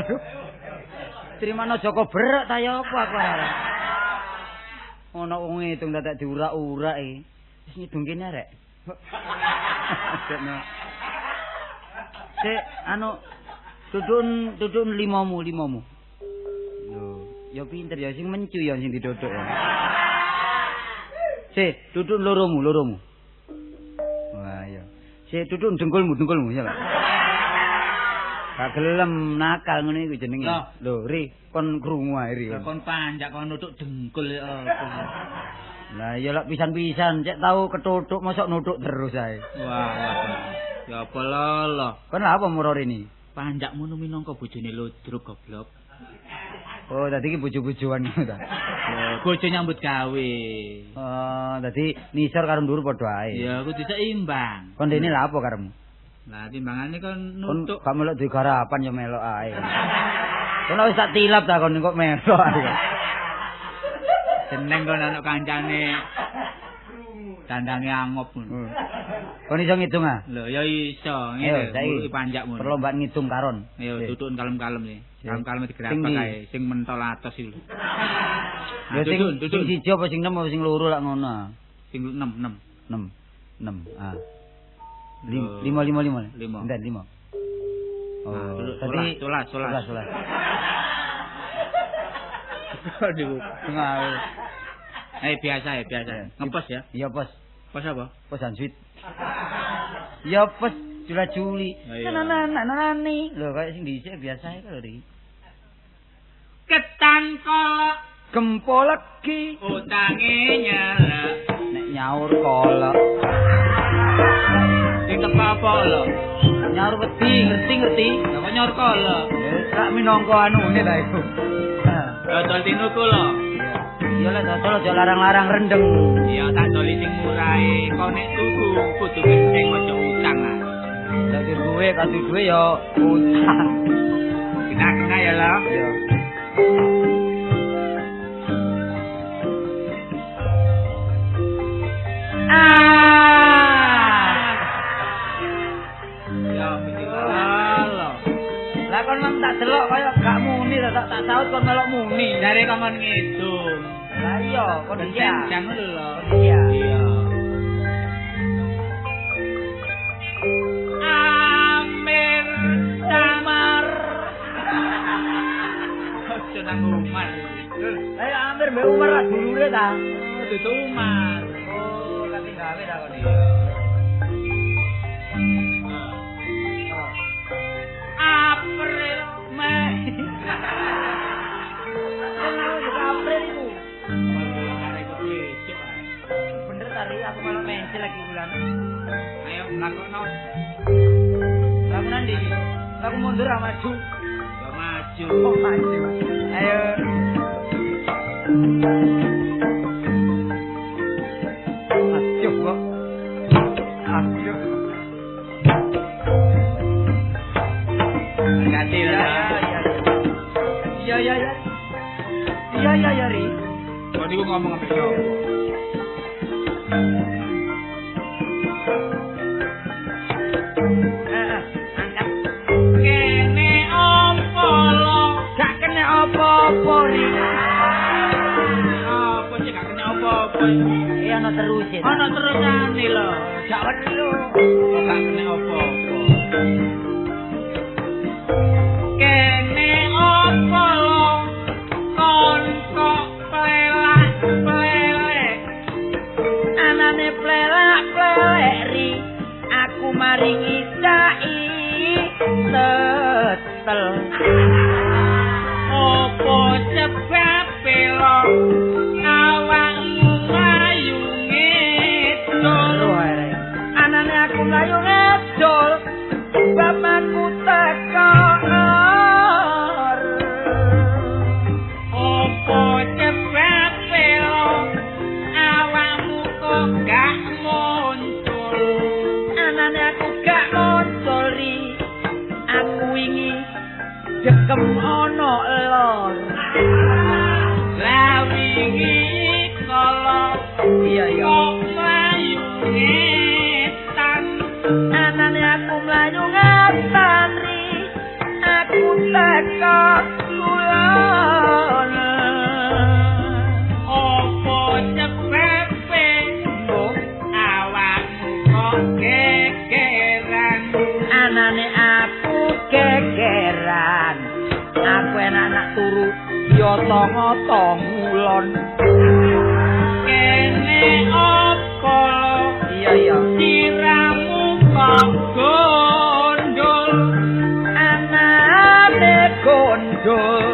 Aduh. Trimano Joko berek ta ya apa aku arek. Ono wong ngitung dadak diurak-urak iki. Wis ngidung kene arek. Sik anu dudun limomu. Lho, ya pinter ya sing mencu ya sing didodok. Sik, dudun loromu. Wah iya. Sik dudun dengkulmu ya. Gak gelem nakal ngene iku jenenge. Lho, Ri, kon krungu ae Ri. Lah kon panjak kon nutuk dengkul ya apa. Lah iya lak pisan-pisan cek tau ketutuk mosok nutuk terus ae. Wah. Ya apa lho. Kon lha apa moro rene? Panjak ngono minangka bojone Ludruk goblok. Oh, dadi iki bojo-bojoan ngono ta. Lho, bojo nyambut gawe. Oh, dadi nisor karo ndur padha ae. Ya, kudu seimbang. Kon dene lha apa karepmu? Lah timbangane kon nutuk. Kon gak melok duwe garapan ya melok ae. Kon wis tak tilap ta kon kok melok ae. Seneng kon ana kancane. Dandange angop ngono. Kon iso ngitung ah? Lho ya iso, ngene nguruki panjakmu. Perlombaan ngitung karon. Ayo tutuken kalem-kalem iki. Kalem-kalem digerabak kae sing mentol atos iki lho. Ya sing siji apa sing 6 apa sing loro lak ngono. Sing 6 6. 6. 6. Ah. 5 5 5. Enten 5. Oh, tadi 11 11. Aduh, tengah. Biasa ya, biasa. Ngepos ya? Iya, pos. Pos apa? Pos Hansuit. Ya pos Jula Juli. Nanani. Lho kaya sing dhisik biasa iku lho, Ri. Ketan kolok gempo legi utange nyelek nek nyaur kolok. Sing teko apa lho? Nyaur wedi, ngerti-ngerti. Lah kok nyaur kolok? Rak minangka anune ta iku. Dodol tinuku lho. Iya lek dodol aja larang-larang rendeng. Iya tak doli sing murahe. Kok nek tuku kudu kenceng aja utang ah. Lah duwe kadu duwe ya utang. Kena-kena ya lho. Iya. Ah. Ya alhamdulillah. Lah kon mang tak delok kaya gak muni ta tak saut kon melok muni. Jare kon ngidung. Lah iya, kon iya. Jangan lho. Iya. Iya. Amir Samar. Ojo nang Umar. Ayo Amir mbek Umar lah dulure ta. Dudu Umar. Oh, kate gawe ta kon. April Mei. April iku. Bener Bener tari aku malah mencel lagi bulan. Ayo lakono. Laku nandi? Laku mundur ah maju. Ya maju. Oh maju. Ayo. Aduh kok. Aduh. Ganti lah. Iya iya iya. Iya iya iya Ri. Kok niku ngomong apa sapa? Angkat. Kene opo lo? Gak kena apa-apa Ri. Apa sih gak kena apa-apa? Iya ana terus e. Ana terusane lho. Gak weruh. Kok gak kena apa-apa? Kene opo lo? Kon kok plelak plelek. Anane plelak plelek Ri. Aku maringi cai tetel. Opo sebabe lo awakmu mlayu ngedol? Anane aku mlayu ngedol. Bapakku teko. Opo sebabe lo awakmu kok gak muncul? Anane aku gak muncul Ri. Aku wingi dekem ana lor. Lah wingi kala iya iya kok mlayu ngetan. Anane aku mlayu ngetan Ri. Aku teko teko kulon. Apa sebabe awakmu kok gegeran? Anane aku gegeran. Aku enak-enak turu ya tongo ngulon. Kene apa? Iya iya. Siramu kok gondol? Anane gondol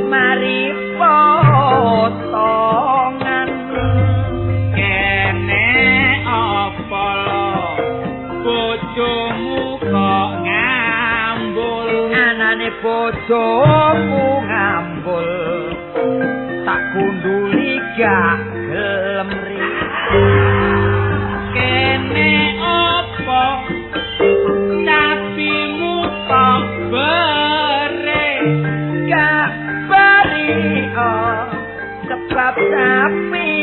mari potongan. Kene apa? Bojomu kok ngambul? Anane bojoku ngambul tak gunduli gak gelem ri. Kene apa? Sapimu kok bere? Gak beri sebab sapi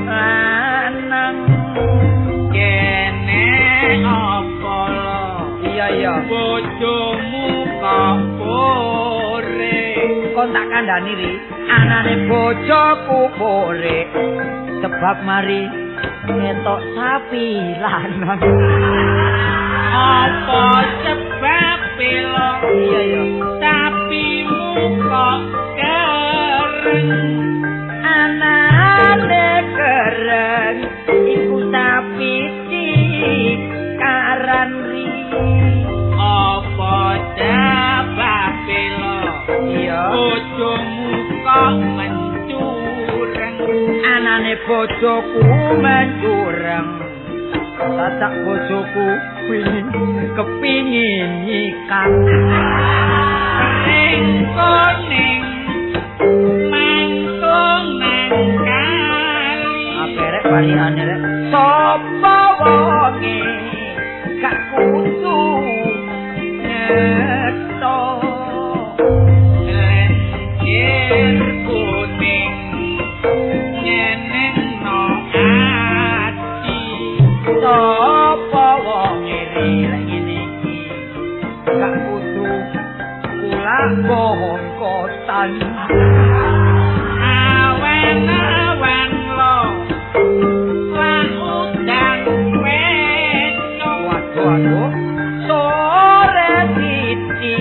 lanang. Kene apa? Iya iya. Bojomu kok pore? Kon tak kandhani ri, anane bojoku pore sebab mari ngetok sapi lanang. Apa sebabe lo? Iya iya. Sapimu kok kereng? Anane kereng iku sapi cikaran ri. Apa sebabe lo? Iya. Bojomu kok mencureng? Anane bojoku mencureng. Dadak bojoku wingi kepingin nyikat. Ring kuning mangkung nang kali. Aperek variane rek. Sopo wonge gak kudu ngeto. Lencir kuning nyenengno ati. Sopo wonge lek ngene iki gak kudu kulak bongkotan. Awen-awen lo lan udan weco. Waduh waduh. Sore siji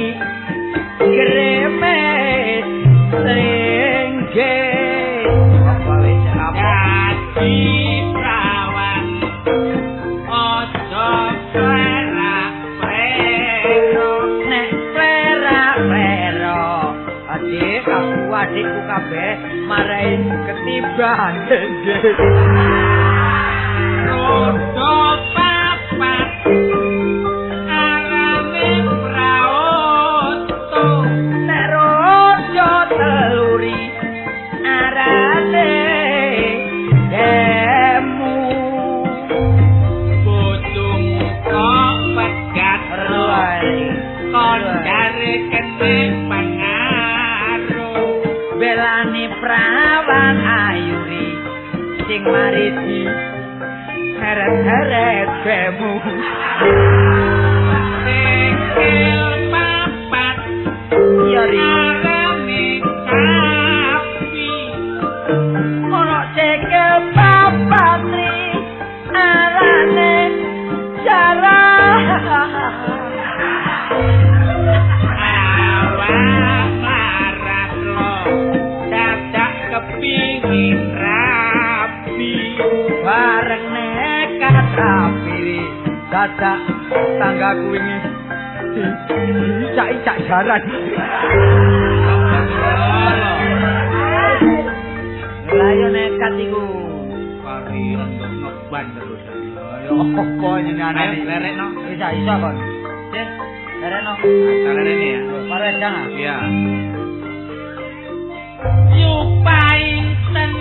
gremes srengge. Apa wis apa? Dadi prawan aja plerak-plero. Nek plerak-plero adik aku adikku kabeh marai ketiban. Rodo papat arane praoto. Nek rodo teluri arane demu. Bojomu kok pegat kon jare kene pengaruh. Belani prawan ayuri sing mari di heret-heret bemu. Sikil papat Iya ri. arane sapi. Ono sikil papat ri arane jarah. Awak larat lo dadak kepingin rapi. Bareng nekat rapi dadak tanggaku wingi dicak-icak jaran. Lah yo nekat iku. Varian kok ngeban terus. Ya apa jenenge Ayo lerekno. Bisa iso kon. Sih, lerekno. Lerekne ya. Paredang ah. Iya. Yupainten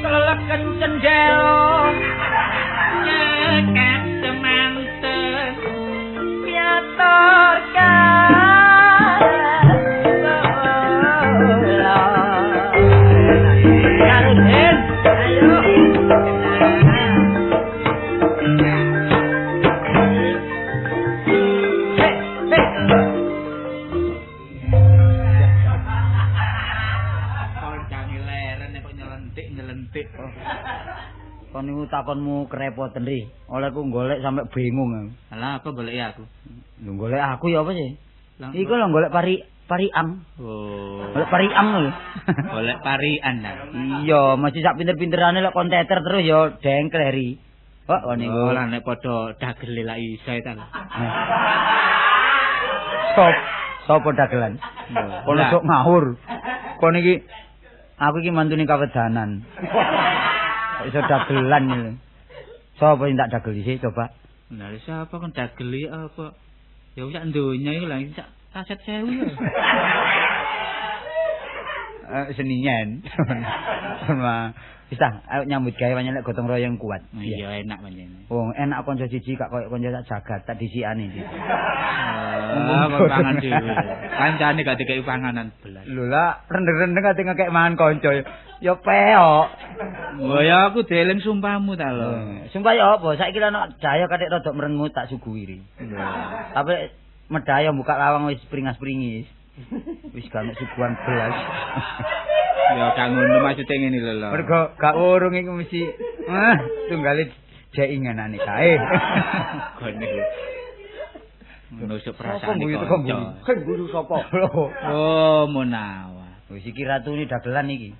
Keleken cendelo nyekat semanten piator Iku takonmu kerepoten ri. Olehku golek sampe bingung aku. Lah apa goleki aku? Lho golek aku ya apa sih? Iku lho golek pariang. Oh. Golek pariang lho. Golek parian ta. Iya, mesti sak pinter-pinterane lek kon teter terus ya dengkel ri. Kok ngene iku. Oh, lah nek padha dagele lak iso ta lho. Sop dagelan. Kono sok ngawur. Kon iki aku iki mantune kawedanan. Kok iso dagelan iki. Sapa sing tak dageli sih coba? Lah sapa kon dageli apa? Ya wis sak donya iku lha sak kaset 1000 ya. Seninyen. Wis ta, ayo nyambut gawe pancen lek gotong royong kuat. Iya enak pancen. Wong enak kanca siji gak koyo kanca sak jagat tak disikane iki. Ah, pangan dhewe. Kancane gak dikeki panganan belas. Lho lah, rendeng-rendeng ate ngekek mangan kanca. Ya peok. Oh ya aku dieling sumpahmu ta lho. Sumpah ya apa? Saiki lho ana daya katik rada merengut tak suguhi ri. Tapi medaya buka lawang wis pringas-pringis. Wis gak ono suguhan belas. Ya gak ngono maksude ngene lho lho. Mergo gak urung iku mesti tunggale jeinganane kae. Gone. Nusuk perasaan iki. Sing guyu sapa? Oh, menawa. Wis iki ratune dagelan iki.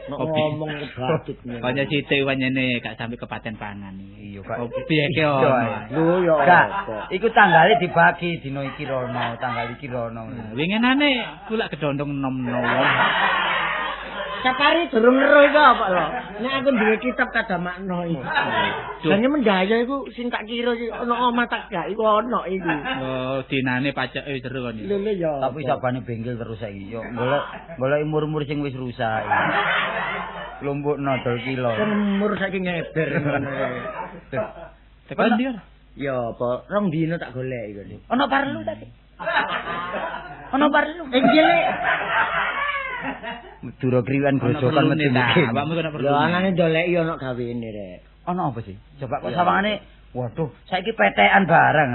Ngomong badut. Kanca sithik pancene gak sampe kepaten pangan iki. Iya, Kak. Piye ke ono. Lho ya apa? Iku tanggale dibagi dina iki rono, tanggal iki rono. Winginane ku lak gedondong nom-nom. Sapari durung ero iku apa lho. Nek aku duwe kitab kadamakna iki. Jane mendaya iku sing tak kira iki ana omah tak gak iku ana iku. Oh, dinane paceke wis seru kon iki. Lho ya. Tapi sabane bengkel terus saiki. Yo golek mur-mur sing wis rusak iki. Lumpukno dol kilo. Mur saiki ngeber ngono. Tekan ndi ora? Ya apa rong dino tak golek iku. Ana parlu ta sih? Ana parlu. Iki lek Madura kriwan grojokan metu mungkin. Awakmu kena perlu. Lho anane ndoleki ana gawene rek. Ana apa sih? Coba kok sawangane waduh, saiki petekan barang.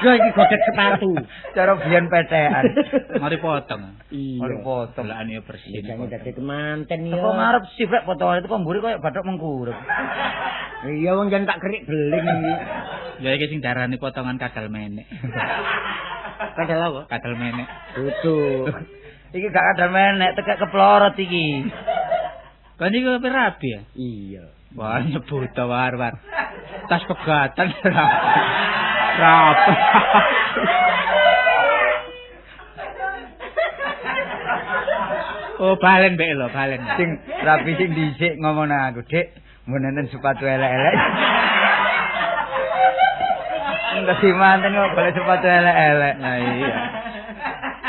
Yo iki godhek sepatu. Cara biyen petekan. Mari potong. Iya. Mari potong. Delokane yo bersih. Jane dadi kemanten yo. Teko ngarep sih rek potongane teko mburi koyo bathok mengkurep. Iya wong jan tak kerik beling iki. Ya iki sing darani potongan kadal menek. Kadal apa? Kadal menek. Dudu. Iki gak kadal menek, tekek keplorot iki. Kan iki ape rabi ya? Iya. Wah nyebut ta war-war. Tas pegatan rapi. Oh balen mbek lho, balen. Sing rapi sing dhisik ngomong nang aku, Dik, mun enten sepatu elek-elek. Dadi manten kok golek sepatu elek-elek. Lah iya.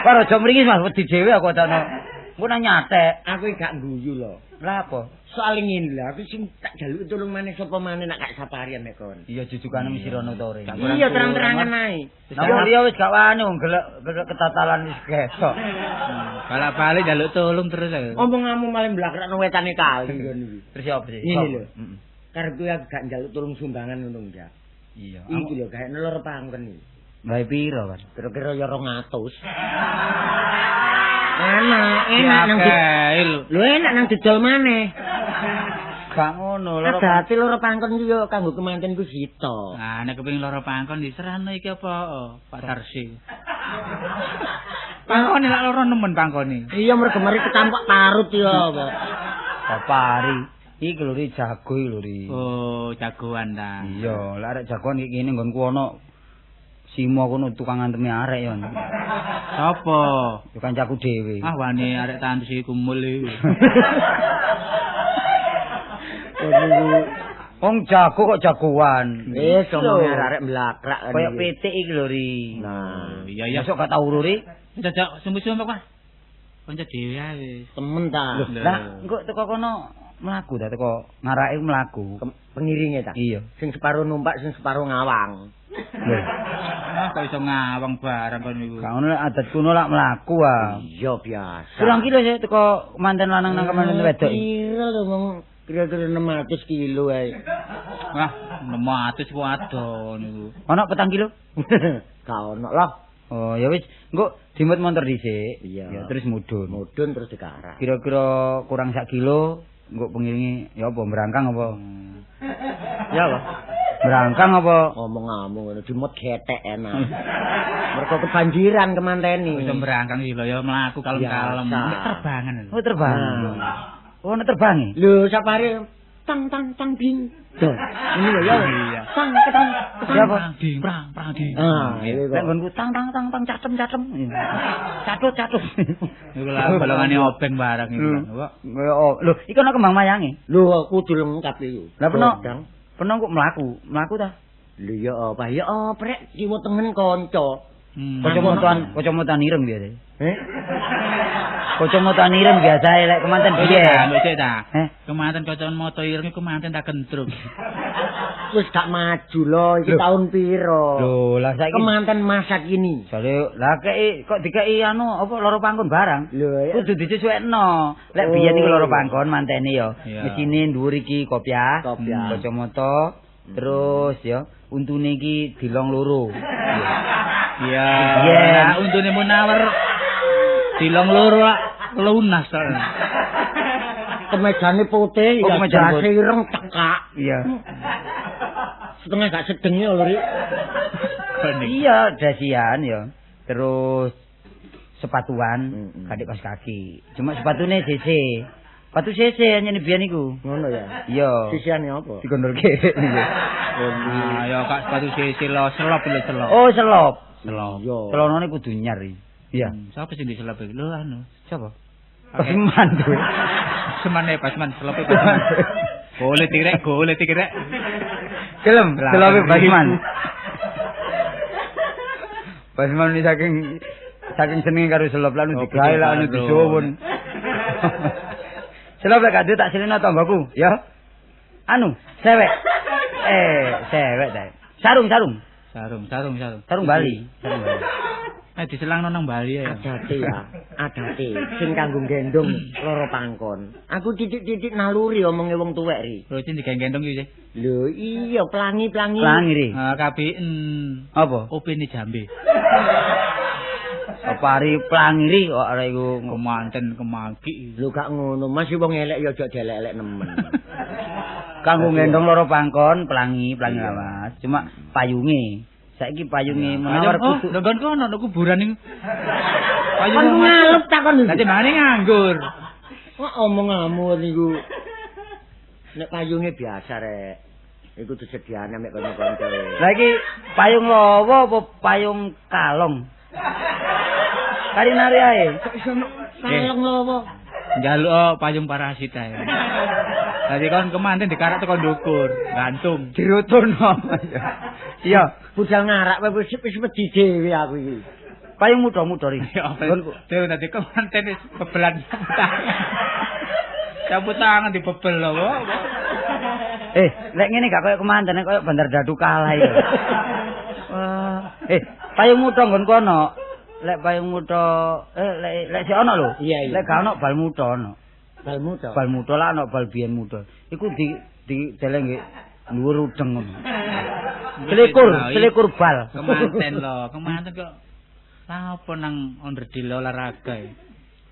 Kok aja mringis Mas, wedi dhewe aku acane. Engko nang nyatek. Aku iki gak guyu lho. Lah apa? Soale ngene lho, aku sing tak jaluki tulung maneh sapa maneh nek gak Sapari ambek kon. Iya jujukane mesti rono to ore. Iya terang-terangan ae. Nah liya wis gak wani wong gelek ketatalan wis gesok. Balak-balik njaluk tulung terus aku. Omonganmu malah mblakrakno wetane kali kon iki. Terus ya apa sih? Ngene lho. Karepku aku gak njaluk tulung sumbangan ngono ndak. Iya. Iki lho gawe loro pangken iki. Gawe piro, Mas? Kira-kira ya 200. Enak, enak nang lho enak nang didol maneh. Gak ngono, loro. Dadi loro pangkon iki yo kanggo kemanten ku sito. Nah, nek kepengin loro pangkon diserahno iki apa, Pak Tarsi. Pangkone lak loro nemen pangkone. Iya mergo mari ketampak parut ya apa. Papari. Iki lho ri jago iki lho ri. Oh, jagoan ta. Iya, lek arek jagoan iki kene nggonku ana Simo kono tukang antemi arek ya. Sapa? Ya kancaku dhewe. Ah wani arek tandus iku mul iki. Wong jago kok jagoan. Wis omong arek mlakrak. Kayak pitik iki lho ri. Nah, iya iya. Besok gak tau ri. Jajak sumbu-sumbu Pak. Kanca dhewe ae wis. Temen ta. Lah engko teko kono mlaku ta teko ngarake mlaku. Pengiringe ta? Iya. Sing separo numpak, sing separo ngawang. Lho. Ah, kok iso ngawang barang kon niku. Gak ngono lek adat kuno lak mlaku ah. Iya biasa. Kurang kilo sih teko manten lanang nang manten wedok. Piro lho wong kira-kira 600 kilo ae. Wah, 600 ku ado niku. Ono 4 kilo? Gak ono lah. Oh, ya wis, engko dimut montor dhisik. Iya. Ya terus mudhun. Mudhun terus dikarak. Kira-kira kurang sak kilo Engko pengiringi ya apa mbrangkang apa? Ya apa? Mbrangkang apa? Ngomong-ngomong ngono dimot getek enak. Mergo kebanjiran kemanteni. Wis mbrangkang iki lho ya mlaku kalem-kalem. Nek terbangan lho. Oh terbang. Oh nek terbangi. Lho sapare tang tang tang bing. Duh, ini lho ya. Tang tang siapa? Ding prang prang ding. Ah, iki kok. Nek nggonku tang tang tang tang catem catem. Catut catut. Iku lah golongane obeng barang iku. Lho, iku ana kembang mayange. Lho, kudu lengkap iku. Lah peno. Peno kok mlaku, mlaku ta? Lho ya apa? Ya prek kiwa tengen kanca. Kacamataan ireng biasa. Heh? Kacamataan ireng biasa lek kemanten biyen. Lho ta. Kemanten kacamata ireng iku kemanten tak kentrung. Wis gak maju lho, iki tahun piro? Lho, lah saiki kemanten masa kini. Jale lah kei kok dikei anu apa loro pangkon barang. Lho, kudu disesuaikno. Lek biyen iku loro pangkon mantene ya. Mesine dhuwur iki kopiah, kacamata, terus ya untune iki dilong loro. Iya. Lah untune Munawar dilong loro lak lunas to. Kemejane putih, ya jase ireng tekak. Iya. Setengah gak sedeng ya lho, Rik. Iya, dasian ya. Terus sepatuan, kadek kaos kaki. Cuma sepatune CC. Sepatu CC nyene biyen iku. Ngono ya. Iya. Sisiane apa? Digondolke. Ah, ya kak sepatu CC lo selop lho selop. Oh, selop. Selop. Celonone kudu nyar iki. Iya. Sapa sing diselop iki? Lho anu. Sapa? Pasman tuh. Semane Pasman selope Pasman. Golek tirek, golek tirek. Gelem, selope Pasman. Pasman iki saking senenge karo selop lan digawe lan disuwun. Selop lek gak tak silino tanggoku, ya. Anu, sewek. Sewek ta. Sarung, sarung. Sarung, sarung, sarung. Sarung Bali. Sarung Bali. Diselangno nang Bali ya. Adate ya, adate sing kanggo gendong loro pangkon. Aku titik-titik naluri omonge wong tuwek ri. Lho sing digendong iki sih. Lho iya pelangi-pelangi. Pelangi ri. Ah KBN. Apa? Opene jambe. Apa ari pelangi ri kok arek iku kemanten kemaki. Lho gak ngono, masih wong elek ya aja dielek-elek nemen. Kanggo gendong loro pangkon pelangi, pelangi lawas. Cuma payunge. Saiki payunge Munawar kudu. Lho nggonku ono kuburan niku. Payung ngalep takon. Lah timbangane nganggur. Kok omong ngamur niku. Nek payunge biasa rek. Iku disediane mek kanca-kanca. Lah iki payung lawa apa payung kalong? Kari nari ae. Kok iso kalong lawa? Njaluk payung parasit ae. Dadi kon kemanten dikarak teko ndukur, gantung. Dirutuno. Iya, budal ngarak wis wis wedi dhewe aku iki. Payung muda-muda ri. Dhewe dadi kemanten wis bebelan sapu tangan dibebel lho. Lek ngene gak koyo kemanten, koyo bandar dadu kalah iki. Wah, payung muda nggonku ono. Lek payung muda, lek sik ono lho. Lek gak ono bal muda ono. Bal muda. Bal muda lah ono bal biyen muda. Iku di deleng nggih dhuwur udeng ngono. Selikur bal. Kemanten lho, kemanten kok lha apa nang onderdil olahraga iki.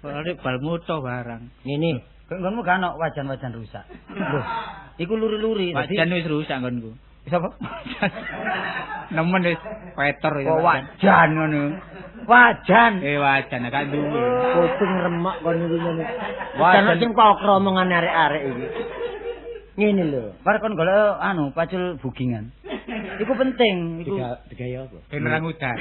Kok bal muda barang. Ngene, kok nggonmu gak ono wajan-wajan rusak. Lho, iku luri-luri. Wajan wis rusak nggonku. Sapa? Nemen wis petor ya. Kok wajan ngono. Wajan. Wajan gak duwe. Kuping remak kon niku ngene. Wajan sing pokro omongane arek-arek iki. Ngene lho. Bar kon golek anu pacul bugingan. Iku penting, iku digawe apa? Ben nerang udan.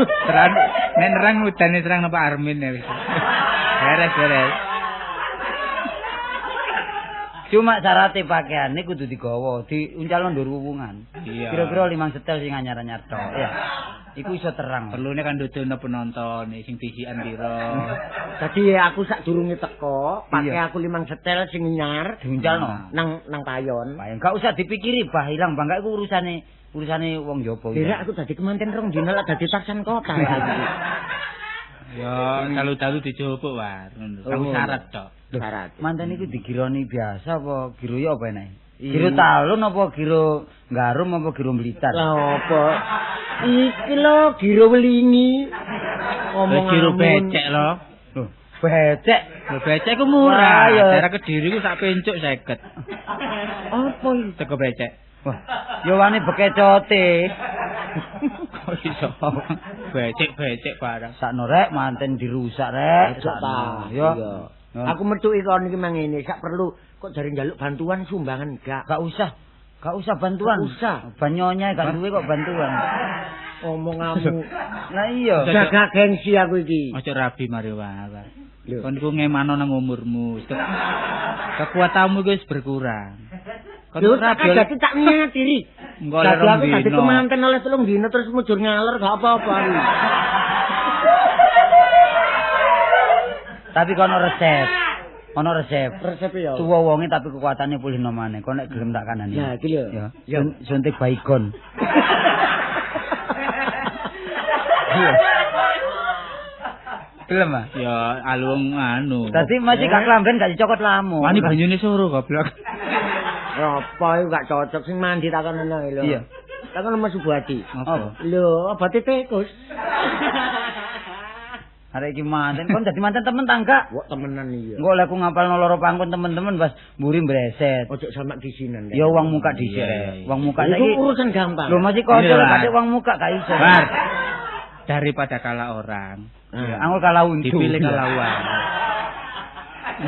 Terang nek nerang udane serang Pak Armin ya wis. Beres-beres. Cuma syaratnya pakaiane kudu digawa, diuncalno ndur wuwungan. Kira-kira 5 setel sing anyar-anyar tok. Ya. Iku iso terang. Perlune kan dudono penonton sing disikan pira. Dadi aku sadurunge teko, pakai aku 5 setel sing nyar diuncalno nang payon. Payon gak usah dipikiri bah ilang bangga iku urusane wong njaba. Kira aku dadi kemanten rong dina lak dadi taksan kota. Ya, dalu-dalu dijupuk war ngono. Aku syarat tok. Syarat. Manten iku digironi biasa apa giro ya apa enake? Giro talun apa giro garum apa giro Blitar? Lah apa? Iki lho giro welingi. Omong giro becek lho. Lho, Becek. Lho becek ku murah. Daerah Kediri ku sak pencuk 50. Apa iki? Sego becek. Wah, yo wani bekecote. Kok iso becek-becek barang. Sakno rek manten dirusak rek. Sakno. Yo. Aku metuki kon iki mangene sak perlu kok jare njaluk bantuan sumbangan gak. Gak usah. Gak usah bantuan. Gak usah. Banyonya gak duwe kok bantuan. Omonganmu. Lah iya. Jaga gengsi aku iki. Ojo rabi mari wae. Kon iku ngemano nang umurmu. Kekuatanmu iku wis berkurang. Kon rabi dadi tak niatiri. Engko oleh rong dino. Dadi kemanten oleh 3 dino terus mujur ngalor gak apa-apa aku. Tapi kono resep. Ono resep. Resep ya. Tuwa wonge tapi kekuatane pulih nomane. Kon nek gelem tak kandhani. Ya iki lho. Ya. Suntik baygon. Gelem ah? Ya alung anu. Dadi masih gak klamben gak dicokot lamu. Wani banyune soro goblok. Apa iku gak cocok sing mandi takono lho. Iya. Takono Mas Subuhadi. Apa? Lho, obate tikus. Arek iki manten kon dadi manten temen ta enggak? Wok temenan iya. Engko lek aku ngapalno loro pangkon temen-temen bas mburi mbreset. Ojo sama disinan. Ya wong muka dhisik. Wong muka saiki urusan gampang. Lho masih kanca kate wong muka gak iso. Bar. Daripada kalah orang. Ya, aku kalah untu. Dipilih kalah uang.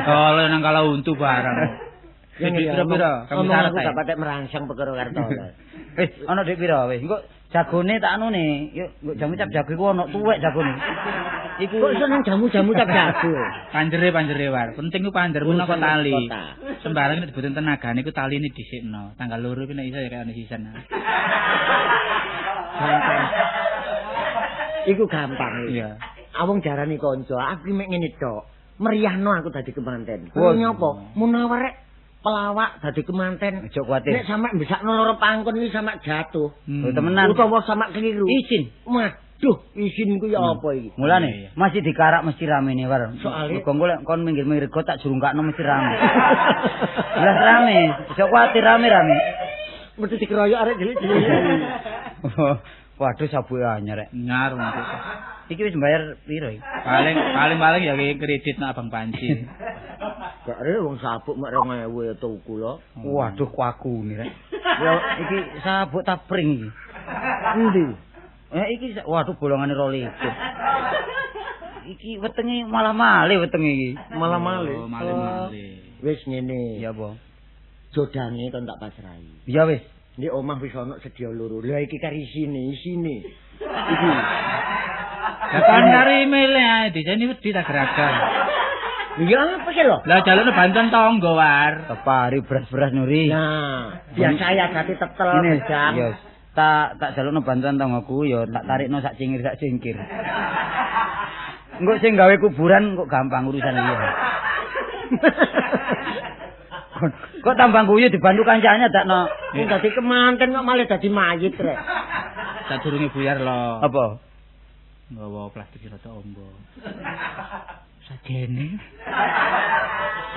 Kalau nang kalah untu barang. Yang pira-pira? Kamu aku gak patek merangsang perkara karto. Wis, ana dik pira wis. Engko jagone tak anune. Yuk, engko jamu cap jago iku ana tuwek jagone. Iku kok iso nang jamu-jamu cap jago. Panjere war. Penting ku panjer punapa tali. Sembarang nek dibutuhin tenagane iku taline dhisikno. Tanggal 2 iku nek iso ya kaya ana sisan. Gampang. Iku gampang. Iya. Awong jarani kanca, aku mek ngene tok. Meriahno aku dadi kemanten. Kuwi nyapa? Munawar rek pelawak dadi kemanten. Ojo kuwatir. Nek sampe mbesakno loro pangkon iki sampe jatuh. Oh, temenan. Utawa sampe keliru. Izin. Waduh, izinku ya apa iki? Mulane masih dikarak mesti rame ne war. Soale mergo engko lek kon minggir-minggir got tak jurungkakno mesti rame. Lah rame, ojo kuwatir rame-rame. Mesti dikeroyok arek cilik-cilik. Waduh sabuke anyar rek. Nyar wong. Iki wis mbayar piro iki? Paling-paling ya kredit nak Abang Panci. Gak re wong sabuk mek 2000 ya tuku lho. Waduh kuaku ni rek. Ya iki sabuk ta pring iki. Endi? Iki waduh bolongane 22. Iki wetenge malah male wetenge iki. Malah male. Oh, male-male. Wis ngene. Ya apa? Jodange kon tak pasrahi. Ya wis. Ndek omah wis ana sedia loro. Lah iki kari isine, isine. Iki. Lah kan kari milih ae diseni wedi tak gerakan. Ya apa sih lho? Lah jalukne bantuan tangga war. Tepari beras-beras Nuri. Nah, biasa ya dadi tetel bejang. Ya tak jalukne bantuan tanggaku ya tak tarikno sak cingkir sak cingkir. Engko sing gawe kuburan kok gampang urusan iki. Kok tambah guyu dibantu kancane dakno. Wong dadi kemanten kok malah dadi mayit rek. Sadurunge buyar lho. Apa? Nggawa plastik rada ombo. Sajene.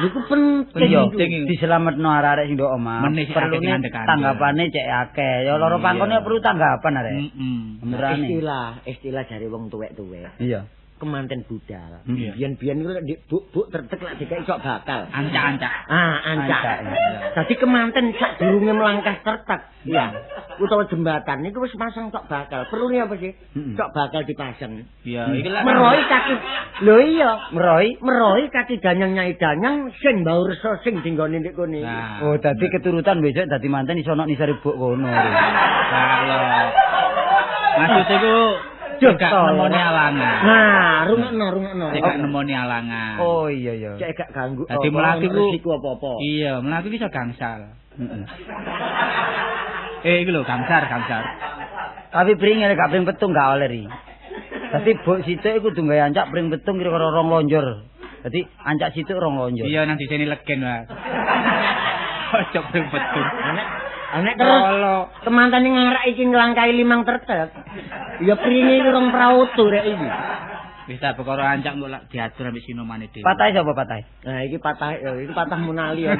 Iku penting diselametno arek-arek sing ndok omah. Perlune tanggapane cek akeh. Ya loro pangkone perlu tanggapan arek. Heeh. Istilah jare wong tuwek-tuwek. Iya. Kemanten budal. Biyen-biyen iku lek buk-buk tertek lek dikek cok bakal. Ancak-ancak. Ah, ancak. Dadi kemanten sadurunge melangkah tertek. Iya. Utawa jembatan niku wis masang cok bakal. Perlune apa sih? Cok bakal dipasang. Iya, iki lek meroi kaki. Lho iya, meroi, meroi kaki danyang nyai danyang sing mbau resa sing dinggone ndek kene. Oh, dadi keturutan besok dadi manten iso ono nisare buk kono. Lah. Maksud iku gak nemoni alangan. Nah, rungokno. Gak nemoni alangan. Oh iya iya. Cek gak ganggu. Dadi mlaku risiko apa-apa. Iya, mlaku iso gangsal. Heeh. Iki lho gangsar. Tapi pring lek gak pring petung gak oleh ri. Dadi buk sithik iku kudu gawe ancak pring petung kira-kira 2 lonjor. Dadi ancak sithik 2 lonjor. Iya nang diseni legen wae. Ojo pring petung. Anek terus kemantane ngarak iki nglangkai 5 tertek. Ya pringe iki rong prautu rek iki. Wis ta perkara ancak kok lak diatur ambek sinomane dhewe. Patahe sapa patahe? Nah iki patah ya iki patah munali ya.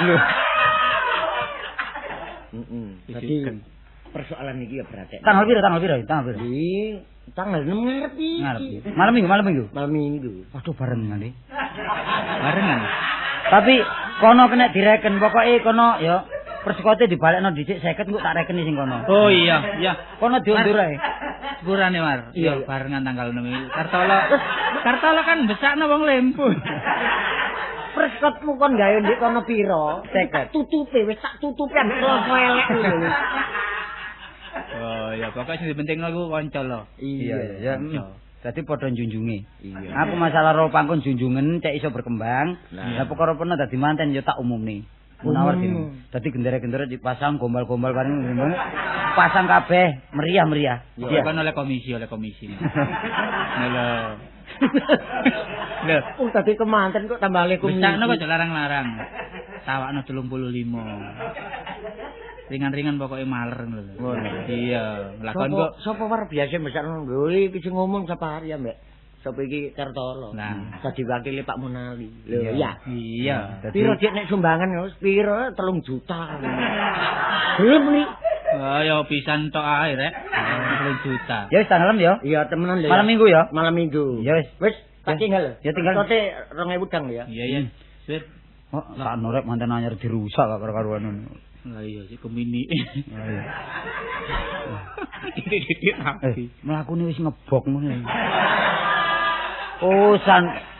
Lho. Heeh. Dadi Persoalan iki ya berarti. Tanggal piro? Tanggal piro? Tanggal piro? Iki tanggal 6 ngarep iki. Ngarep. Malam minggu, malam minggu. Malam minggu. Waduh barengan iki. Barengan. Tapi kono kena direken, pokoke kono ya persekote dibalekno dhisik 50 engko tak rekeni sing kono. Oh iya, iya. Kono diundur ae. Sepurane War. Iya, barengan tanggal 6 iki. Kartolo. Kartolo kan besakno wong lempu. Persekotmu kon gawe ndek kono pira? 50. Tutupe wis tak tutupi ambek kloso elek lho. Oh ya, pokoke sing penting iku kanca lho. Iya, iya. Dadi padha njunjunge. Iya. Aku masalah ro pangkon junjungen cek iso berkembang. Lah perkara pernah dadi manten ya tak umumne. Munawar dene. Dadi gendera-gendera dipasang gombal-gombal bareng pasang kabeh meriah-meriah. Iya kan oleh komisi, oleh komisi. Lho. Lho, oh dadi kemanten kok tambah oleh komisi. Besakno kok larang-larang. Tawakno 35. Ringan-ringan pokoknya maler lho. Iya, lakon kok sapa war biasa besakno lho iki sing ngomong sapa hari ya, Mbak. Sapa iki Kartolo. Nah, dadi wakile Pak Munali. Lho iya. Iya. Piro dik nek sumbangan wis piro 3 juta. Belum nih. Oh ya pisan tok ae rek. 3 juta. Ya wis tanggal 6 ya. Iya temenan lho. Malam Minggu ya. Malam Minggu. Ya wis. Wis, tak tinggal. Ya tinggal. Tote 2000 dang ya. Iya iya. Sip. Oh, sakno rek manten anyar dirusak kok karo-karuan ngono. Lah iya sik kemini. Iya. Titik-titik rapi. Mlakune wis ngebok ngono. Oh,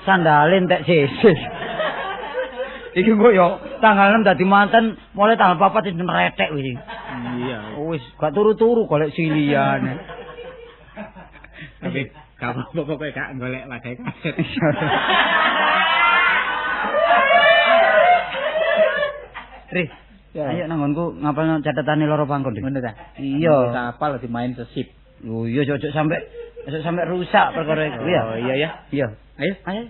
sandale entek sisis. Iki kok yo tanggal 6 dadi manten, mulai tanggal 4 wis nretek wis. Iya. Wis gak turu-turu golek siliyane. Tapi gak apa-apa pokoke gak golek wadahe kaset. Ri, ayo nang nggonku ngapalno catetane loro pangkon, Dik. Ngono ta? Iya. Kapal dimain sesip. Oh iya, ojo sampai rusak perkara iku ya. Oh iya ya. Iya. Ayo. Ayo.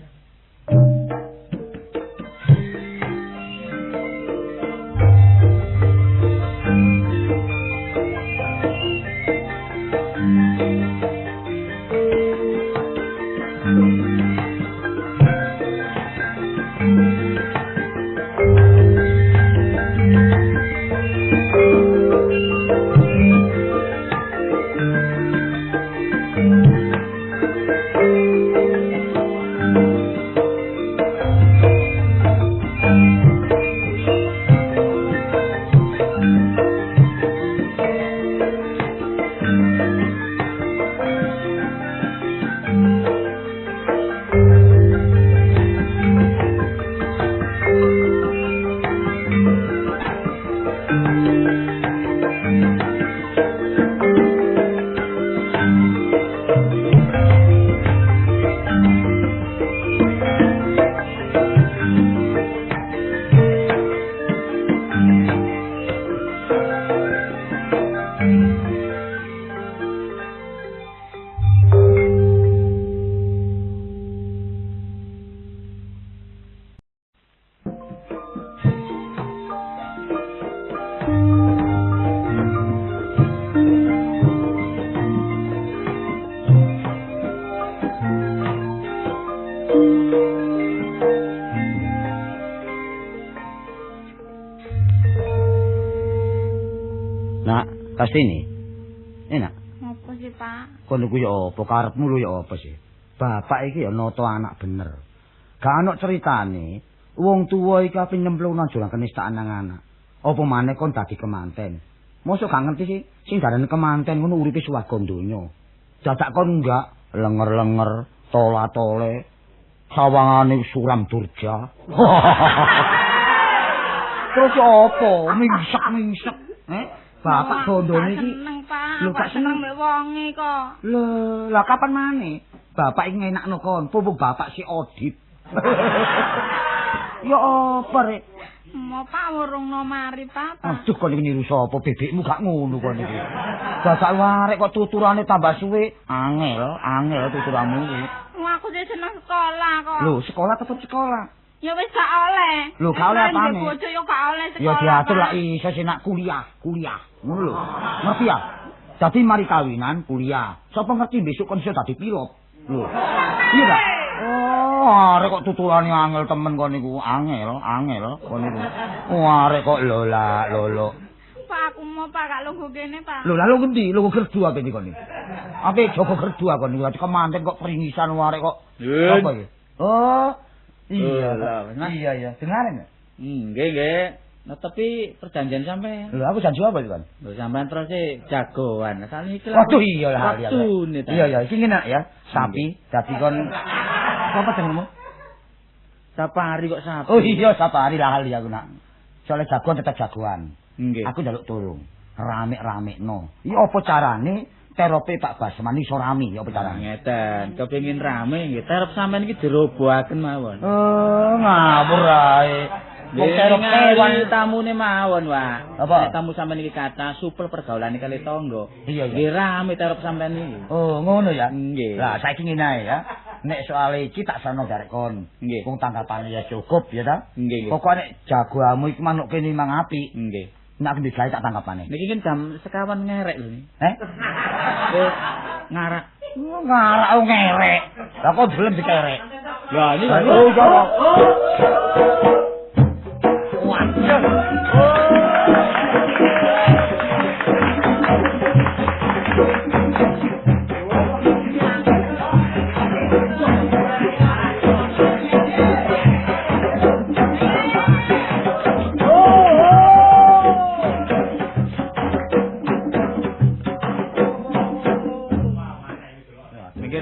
Pasti ini. Enak. Apa sih, Pak? Kon iku ya apa karepmu lho ya apa sih? Bapak iki ya nata anak bener. Gak ana ceritane wong tuwa iki ape nyemplung nang jurang kenistaan nang anak. Apa maneh kon dadi kemanten? Mosok gak ngerti sih sing darane kemanten ngono uripe swarga donya. Dadak kon enggak lenger-lenger, tola-tole, sawangane suram durja. Terus ya apa? Mingsek-mingsek, eh? Bapak gondone iki seneng, Pak. Lho, gak seneng mbek wonge kok. Lho, lah kapan maneh? Bapak iki ngenakno kon, pumpung bapak si audit. Ya apa rek? Mo Pak urungno mari, Pak. Aduh, kon iki niru sapa? Bebekmu gak ngono kon iki. Dadak warek kok tuturane tambah suwe, angel, angel tuturamu iki. Wong aku sih seneng sekolah kok. Lho, sekolah tetep sekolah. Ya wis gak oleh. Lho, gak oleh apane? Bojo yo gak oleh sekolah. Ya diatur lah iso sing nak kuliah, kuliah. Ngono lho. Ngerti ya? Dadi mari kawinan kuliah. Sapa ngerti besok kon iso dadi pilot. Lho. Iya ta? Oh, arek kok tuturane angel temen kon niku, angel, angel kon niku. Oh, arek kok lolak lolok. Pak Aku mau Pak gak lungguh kene, Pak. Lho, lalu ngendi? Lungguh gerdu ape iki kon iki? Ape jaga gerdu aku niku kemanten kok peringisan arek kok. Apa iki? Oh. Iya lah. Iya iya. Dengaren ya? Nggih, nggih. Nah, tapi perjanjian sampean. Lho, aku janji apa itu kan? Lho, sampean terus e jagoan. Sakniki iki lho. Waduh iya lah. Iya iya, iki ngene ya. Sapi dadi kon apa jenengmu? Sapari kok sapi. Oh iya, Sapari lali aku nak. Soale jagoan tetep jagoan. Nggih. Aku njaluk tulung. Rame-ramekno. Iki apa carane terope Pak Basman iso rame? Ya apa carane? Ngeten, kepengin rame nggih terop sampean iki dirobohaken mawon. Oh, ngawur ae. Wong terop kewan tamune mawon, Wak. Apa? Nek tamu sampean iki kathah supel pergaulane kali tangga. Iya, iya. Nggih rame terop sampean iki. Oh, ngono ya. Nggih. Lah saiki ngene ae ya. Nek soal iki tak sarana garek kon. Nggih. Wong tanggapane ya cukup ya ta. Nggih. Pokoke nek jagoamu iki manuk kene mang apik. Nggih. Nek aku ndek tak tanggapane. Niki kan jam sekawan ngerek lho niki. Eh? Ngarak. Ngarak ngerek. Lah kok belum dikerek. Lah ini oh,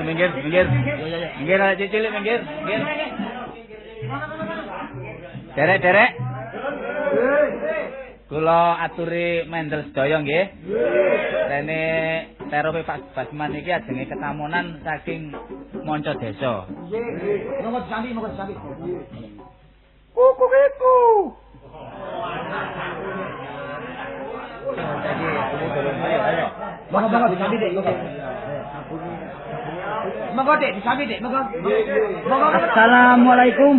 Minggir, minggir. Minggir aja cilik minggir, minggir. Derek, derek. Kula aturi mendel sedaya nggih. Rene terope Pak Basman iki ajenge ketamunan saking manca desa. Nggih. Monggo disambi, monggo disambi. Kuku-kuku. Monggo monggo disambi Dik, monggo. Monggo Dik, disambi Dik, monggo. Monggo. Assalamualaikum.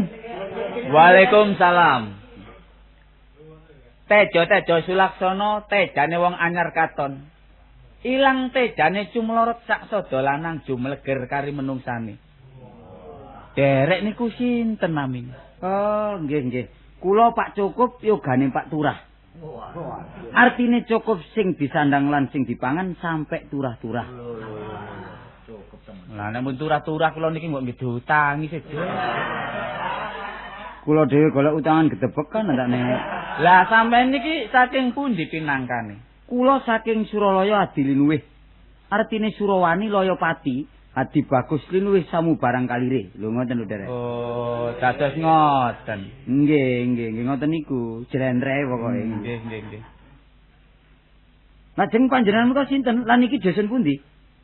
Waalaikumsalam. Tejo-tejo Sulaksana tejane wong anyar katon. Ilang tejane cumlorot sak sada lanang jumleger kari menungsane. Derek niku sinten namine? Oh, nggih nggih. Kula Pak Cukup yogane Pak Turah. Artine cukup sing disandang lan sing dipangan sampe turah-turah. Cukup temen. Lah nek mun turah-turah kula niki mbok nggih diutangi sejo. Kula dhewe golek utangan gedebekan entakne. Lah sampean niki saking pundi pinangkane? Kula saking Suralaya Adi Linuwih. Artine Surawani Layapati, Adi Bagus Linuwih samubarang kalire. Lho ngoten lho Derek. Oh, dados ngoten. Nggih, nggih, nggih ngoten niku. Jlentreh pokoke. Nggih, nggih, nggih. Lajeng panjenengan menika sinten? Lan iki dusun pundi?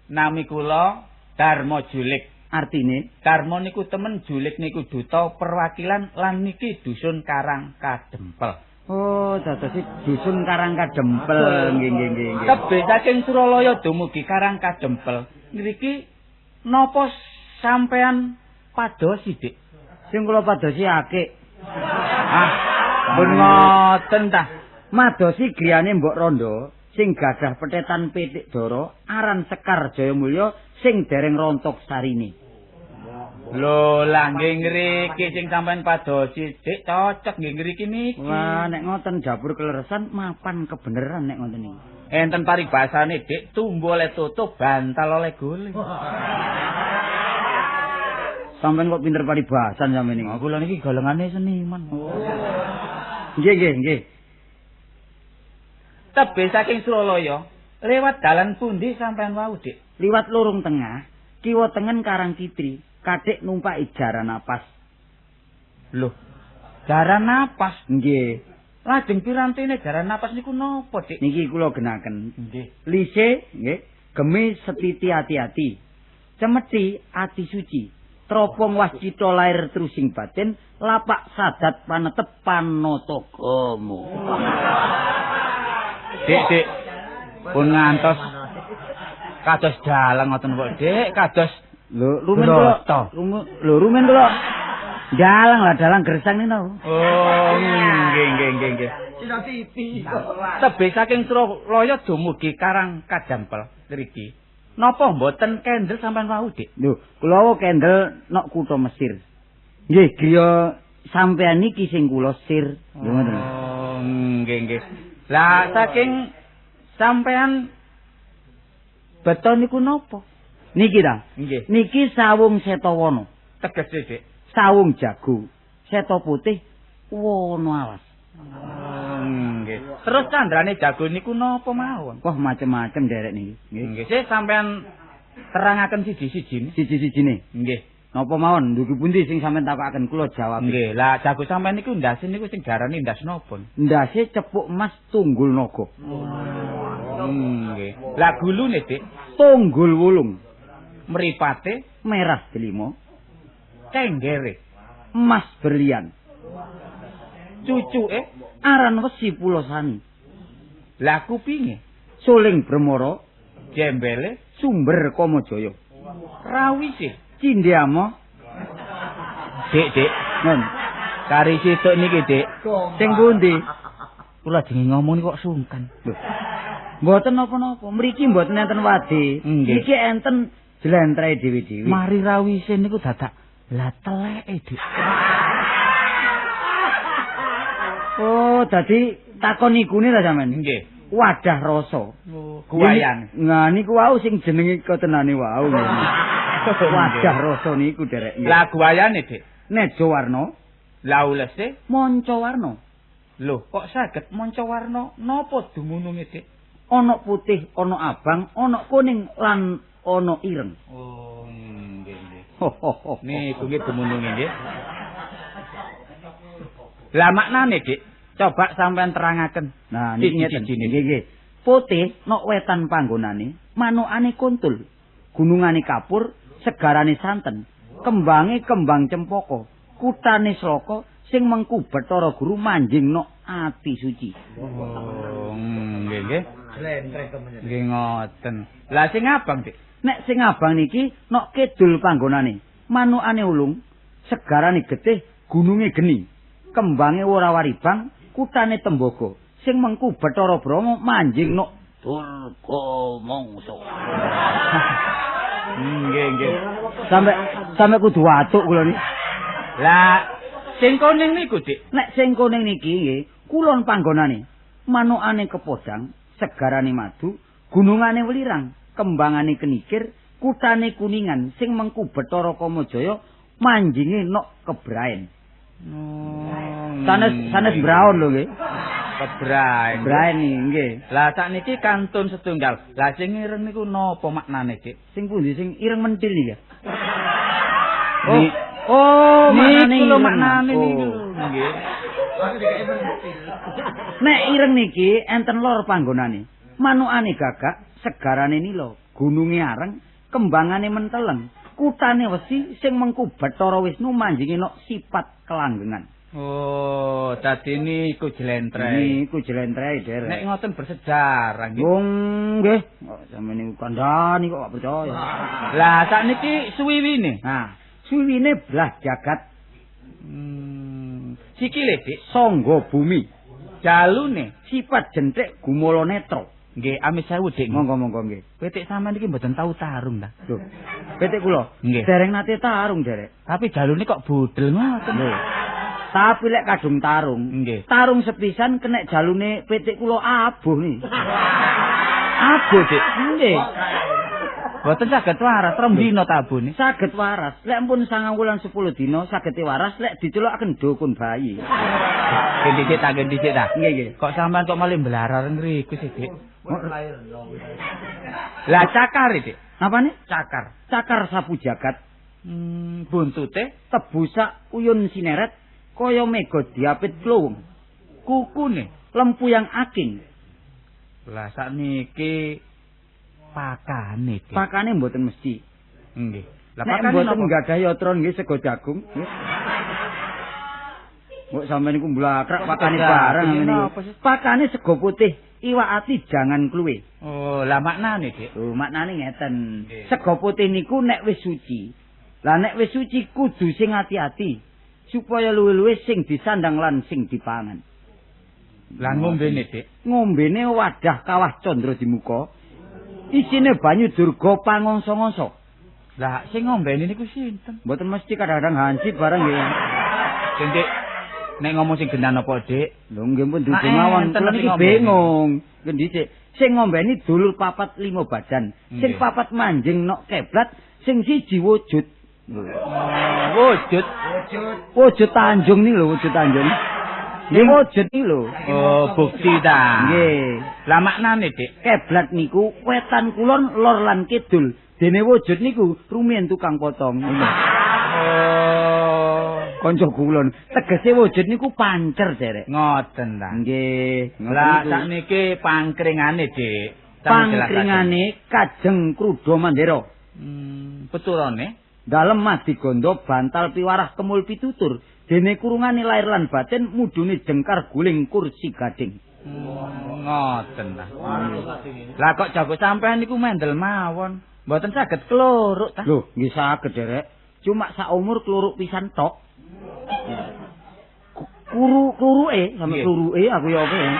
Nami kula Darma Julik. Artine Darma niku temen, Julik niku duta perwakilan lan niki dusun Karang Kadempel. Oh, dadose dusun Karang Kadempel. Nggih, nggih, nggih. Tebih saking Suralaya dumugi Karang Kadempel. Ngriki napa sampean padosi, Dik? Sing kula padosi akik. Ah, pun ngoten ta. Madosi griyane Mbok Rondo sing gadah petetan pitik dara aran Sekar Jayamulya sing dereng rontok sarine. Lho, lah nggih ngriki sing sampean padosi, Dik, cocok nggih ngriki niki. Wah, nek ngoten dapur keleresan mapan kebeneran nek ngoten niki. Enten paribasane, Dik, tumbu oleh tutup, bantal oleh guling. Sampeyan kok pinter paribasan sampeyan niki. Oh, kula niki golongane seniman. Oh. Nggih, nggih, nggih. Tebih saking Suralaya, lewat dalan pundi sampean wau, Dik? Liwat lorong tengah, kiwa tengen Karang Kitri, kadhek numpaki jaran napas. Lho, jaran napas? Nggih. Lajeng pirantine jaran napas niku napa, Dik? Niki kula genaken. Nggih. Lise, nggih, gemi setiti ati-ati. Cemeti ati suci. Tropong wascita lair trusing batin, lapak sadat panetep panatagama. Dik, Dik. Pun ngantos kados dalang ngoten kok, Dik, kados lho rumen kula. Lho rumen kula. Dalang lah, dalang gersang niku. Oh, nggih nggih nggih nggih. Tebih saking Suralaya dumugi Karang Kadempel ngriki. Napa mboten kendel sampean wau, Dik? Lho, kula kendel nok kutha Mesir. Nggih, griya sampean niki sing kula sir. Lho ngoten. Oh, nggih nggih. Lah saking sampean beto niku napa? Niki ta? Nggih. Niki sawung setawana. Tegese, Dik. Sawung jago, seta putih, wana alas. Nggih. Terus candrane jago niku napa mawon? Wah, macem-macem derek niki. Nggih, sih sampean terangaken siji-sijine. Siji-sijine. Nggih. Napa mawon? Ndugi pundi sing sampean takokaken kula jawab. Nggih, lah jago sampean niku ndase niku sing diarani ndas napa? Ndase cepuk emas tunggul naga. Nggih. Lah gulune, Dik? Tunggul wulung. Mripate merah delima, cenggere emas berlian. Cucuke aran wesi pulosani. Lah kupinge suling bremara, jembele sumber Kamajaya. Rawise cindhama. Dik, Dik. Nun. Kari situk niki, Dik. Sing pundi? Kula jenenge ngomong kok sungkan. Lho. Mboten napa-napa, mriki mboten enten wade. Niki enten jlentreh dhewe-dhewe. Mari rawise niku dadak lah teleke, Dik. Oh, dadi takon nikune ta sampean? Nggih. Wadah rasa. Oh, guwayan. Nah niku wau sing jenenge ketenane wau. Wadah rasa niku derek. Lah guwayane, Dik. Nejo warna. Lah ulese manca warna. Lho, kok saged manca warna? Napa dumununge, Dik? Ana putih, ana abang, ana kuning lan ana ireng. Oh, nggih, nggih. Niku nggih dumununge, nggih. Lah maknane, Dik, coba sampean terangaken. Nah, niki ngeten. Nggih, nggih. Putih nok wetan panggonane, manukane kuntul, gunungane kapur, segarane santen, kembange kembang cempaka, kutane sloka sing mengku Bathara Guru manjing nok ati suci. Oh, nggih, nggih. Nggih ngoten. Lah sing abang, Dik. Nek sing abang niki nok kidul panggonane, manukane ulung, segarane getih, gununge geni, kembange ora waribang, kutane tembaga, sing mengku Bathara Brahma manjing nok Durga Mangsa. Nggih, nggih. Sampe kudu watuk kula niki. Lah sing kuning niku, Dik. Nek sing kuning niki nggih, kulon panggonane, manukane kepodang, segarane madu, gunungane welirang, kembangane kenikir, kutane kuningan, sing mengku Bathara Kamajaya manjinge nok kebraen. Sanes brown lho nggih. Kebraen. Braen nggih. Lah sakniki kantun setunggal. Lah sing ireng niku napa maknane, Dik? Sing pundi sing ireng mentil niki ya? Oh, oh, maknane lho, maknane niku. Nggih. Nek ireng niki enten lor panggonane. Manukane gagak, segarane nila, gununge areng, kembangane menteleng, kutane wesi sing mengku Bathara Wisnu manjinge nok sifat kelanggengan. Oh, dadi niku jlentreh. Niku jlentreh, derek. Nek ngoten bersejarah nggih. Wong nggih, kok sampeyan niku kandhani kok gak percaya. Lah sakniki suwiwine. Nah, suwiwine belah jagat. Sikile, Dik, sangga bumi. Jalune sifat jenthik gumala netra. Nggih, amit sewu, Dik. Monggo-monggo nggih. Pitik sampean iki mboten tau tarung ta? Lho, pitik kula dereng nate tarung, derek. Tapi jalune kok budel ngoten. Lho. Tapi lek kadung tarung, nggih. Tarung sepisan kenek jalune pitik kula abuh nih. Abuh, Dik. Nggih. Mboten saged waras, rong dina tabune. Saged waras. Lek pun 9 wulan 10 dina saged waras lek dicelukaken dukun bayi. Dhisik ta, dhisik ta. Nggih, nggih. Kok sampean kok malah mblarar ngriku sih, Dik? Lah cakar, Dik. Apane? Cakar. Cakar sapu jagat. Buntute tebusak uyun sineret kaya mega diapit klowong. Kukune lempuyang aking. Lah sakniki pakane, Dik. Pakane mboten mesti. Nggih. Lah pakane mboten nggadhah yatra nggih sego jagung. Mbok sampeyan niku mblakrak pakane bareng ngene. Pakane sego putih, iwak ati jangan kluwe. Oh, lah maknane, Dik? Oh, maknane ngeten. Sego putih niku nek wis suci. Lah nek wis suci kudu sing ati-ati supaya luwih-luwih sing disandang lan sing dipangan. Lah ngombene, Dik? Ngombene wadah kawah Candra Dimuka. Isine banyu durga pangongso-ngongso. Lah sing ngombene niku sinten? Mboten mesti kadang-kadang hansip bareng nggih. Dik, Nek ngomong sing genah napa, Dik? Lho nggih pun dudu mawon. Kula niki bingung. Ngendi sik? Sing ngombeni dulur 4 5 badan. Sing 4 manjing nok keblat, sing 1 wujud. Wujud. Wujud Tanjung niki lho, wujud Tanjung. Nggih wujud iki lho. Oh, bukti ta. Nggih. Lah maknane, Dik? Keblat niku wetan kulon, lor lan kidul. Dene wujud niku rumiyin tukang potong. Oh, kanca kulon. Tegese wujud niku pancer, Derek. Ngoten ta. Nggih. Lah sakniki pangkringane, Dik. Pangkringane Kajeng Kruda Mandera. Peturane dalem Madigondo bantal piwarah kemul pitutur. Dene kurungane lahir lan batin mudune jengkar guling kursi gading. Ngoten ta. Lah kok jago sampean niku mendel mawon. Mboten saged kluruk ta? Lho, nggih saged, Derek. Cuma sak umur kluruk pisan tok. Kuru-kluruke sampe kluruke aku ya apa ya.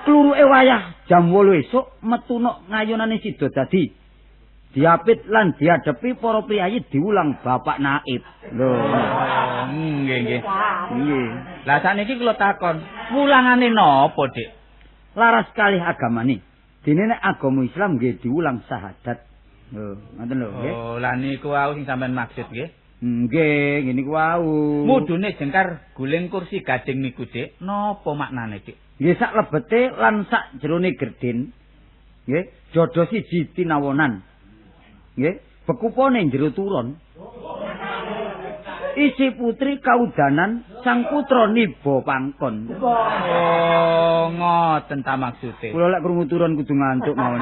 Kluruke wayah jam 8 esuk metu nok ngayonane Sidodadi. Diapit lan diadepi para priyayi diulang Bapak Naib. Lho, nggih nggih. Nggih. Lah sakniki kula takon, wulangane napa, Dik? Laras kalih agamane. Dene nek agama Islam nggih diulang syahadat. Lho, ngoten lho nggih. Oh, lah niku wau sing sampean maksud nggih. Nggih, ngene niku wau. Mudune jengkar guling kursi gading niku, Dik. Napa maknane, Dik? Nggih sak lebete lan sak jerone gerdin. Nggih, jodo siji tinawonan. Nggih, bekupone jero turon. Isi putri kaudanan, sang putra niba pangkon. Oh, ngoten ta maksude. Kula lek krungu turun kudu ngantuk mawon.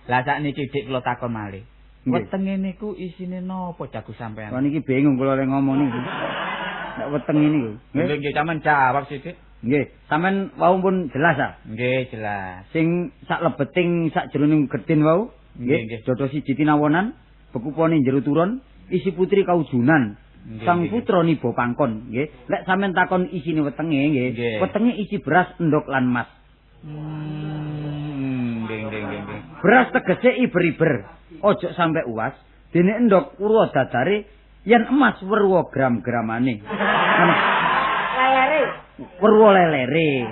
Lah sakniki Dik kula takon malih. Wetenge niku isine napa jago sampean? Kok niki bingung kula lek ngomong niku. Nek wetenge niku. Nggih, nggih sampean jawab sithik. Nggih, sampean wau pun jelas ah? Nggih, jelas. Sing sak lebeting sak jroning gedin wau, nggih, jodo siji tinawonan, bekupone jero turun, isi putri kaujunan, sang putra niba pangkon, nggih. Lek sampean takon isine wetenge nggih, wetenge isi beras, endhog lan mas. Nggih, nggih, nggih. Beras tegese iber-iber, ojo sampe uas, dene endhog purwa dadare, yen emas werwa gram-gramane. Lelere. Werwa lelere.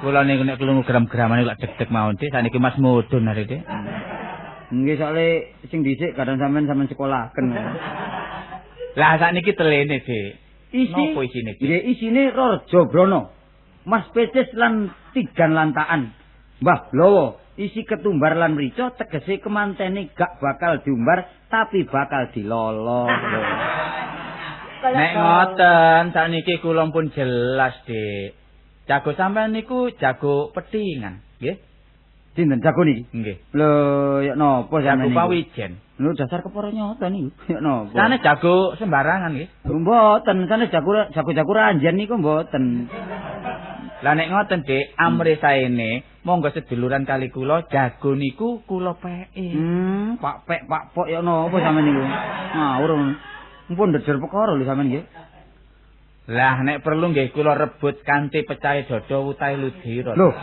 Kula niku nek krungu gram-gramane lak deg-deg mawon, Dik. Sakniki Mas mudhun are, Dik. Nggih, soalé sing dhisik kadang sampean sekolahaken. Lah sakniki telene, Dik. Isi napa isine, Dik? Nggih, isine Raja Brana. Mas Pecis lan tigan lantaan. Mbah Blowo isi ketumbar lan mrica tegese kemantene gak bakal diumbar tapi bakal dilolo. Nek ngoten sakniki kula pun jelas, Dik. Jago sampean niku jago petingan, nggih? Sinten jago niki? Nggih. Lho, ya napa sampean niku? Jago pawijen. Lho, dasar kepara nyata niku. Ya napa? Sanes jago sembarangan nggih. Mboten, sanes jago-jago ranjen niku mboten. Lah nek ngoten, Dik, amre saene monggo seduluran kali kula jago niku kula peke. Pak pek pak pok ya napa sampean niku? Ngawur. Mumpun ndeder perkara lho sampean nggih. Lah nek perlu nggih kula rebut kanthi pecahe dada utahe ludira. Lho.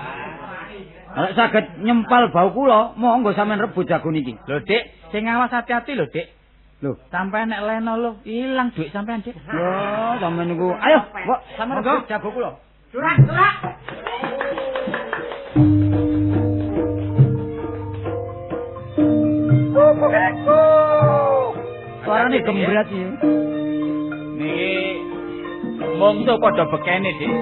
Nek saged nyempal bau kula, monggo sampean rebut jago niki. Lho, Dik, sing awas hati-hati lho, Dik. Lho, sampean nek leno lho, ilang dhuwit sampean, Dik. Lho, sampean niku. Ayo, mbok sampean rebut jago kula. Surak, surak. Suarane gembrat iki. Niki mongso padha bekene, Dik.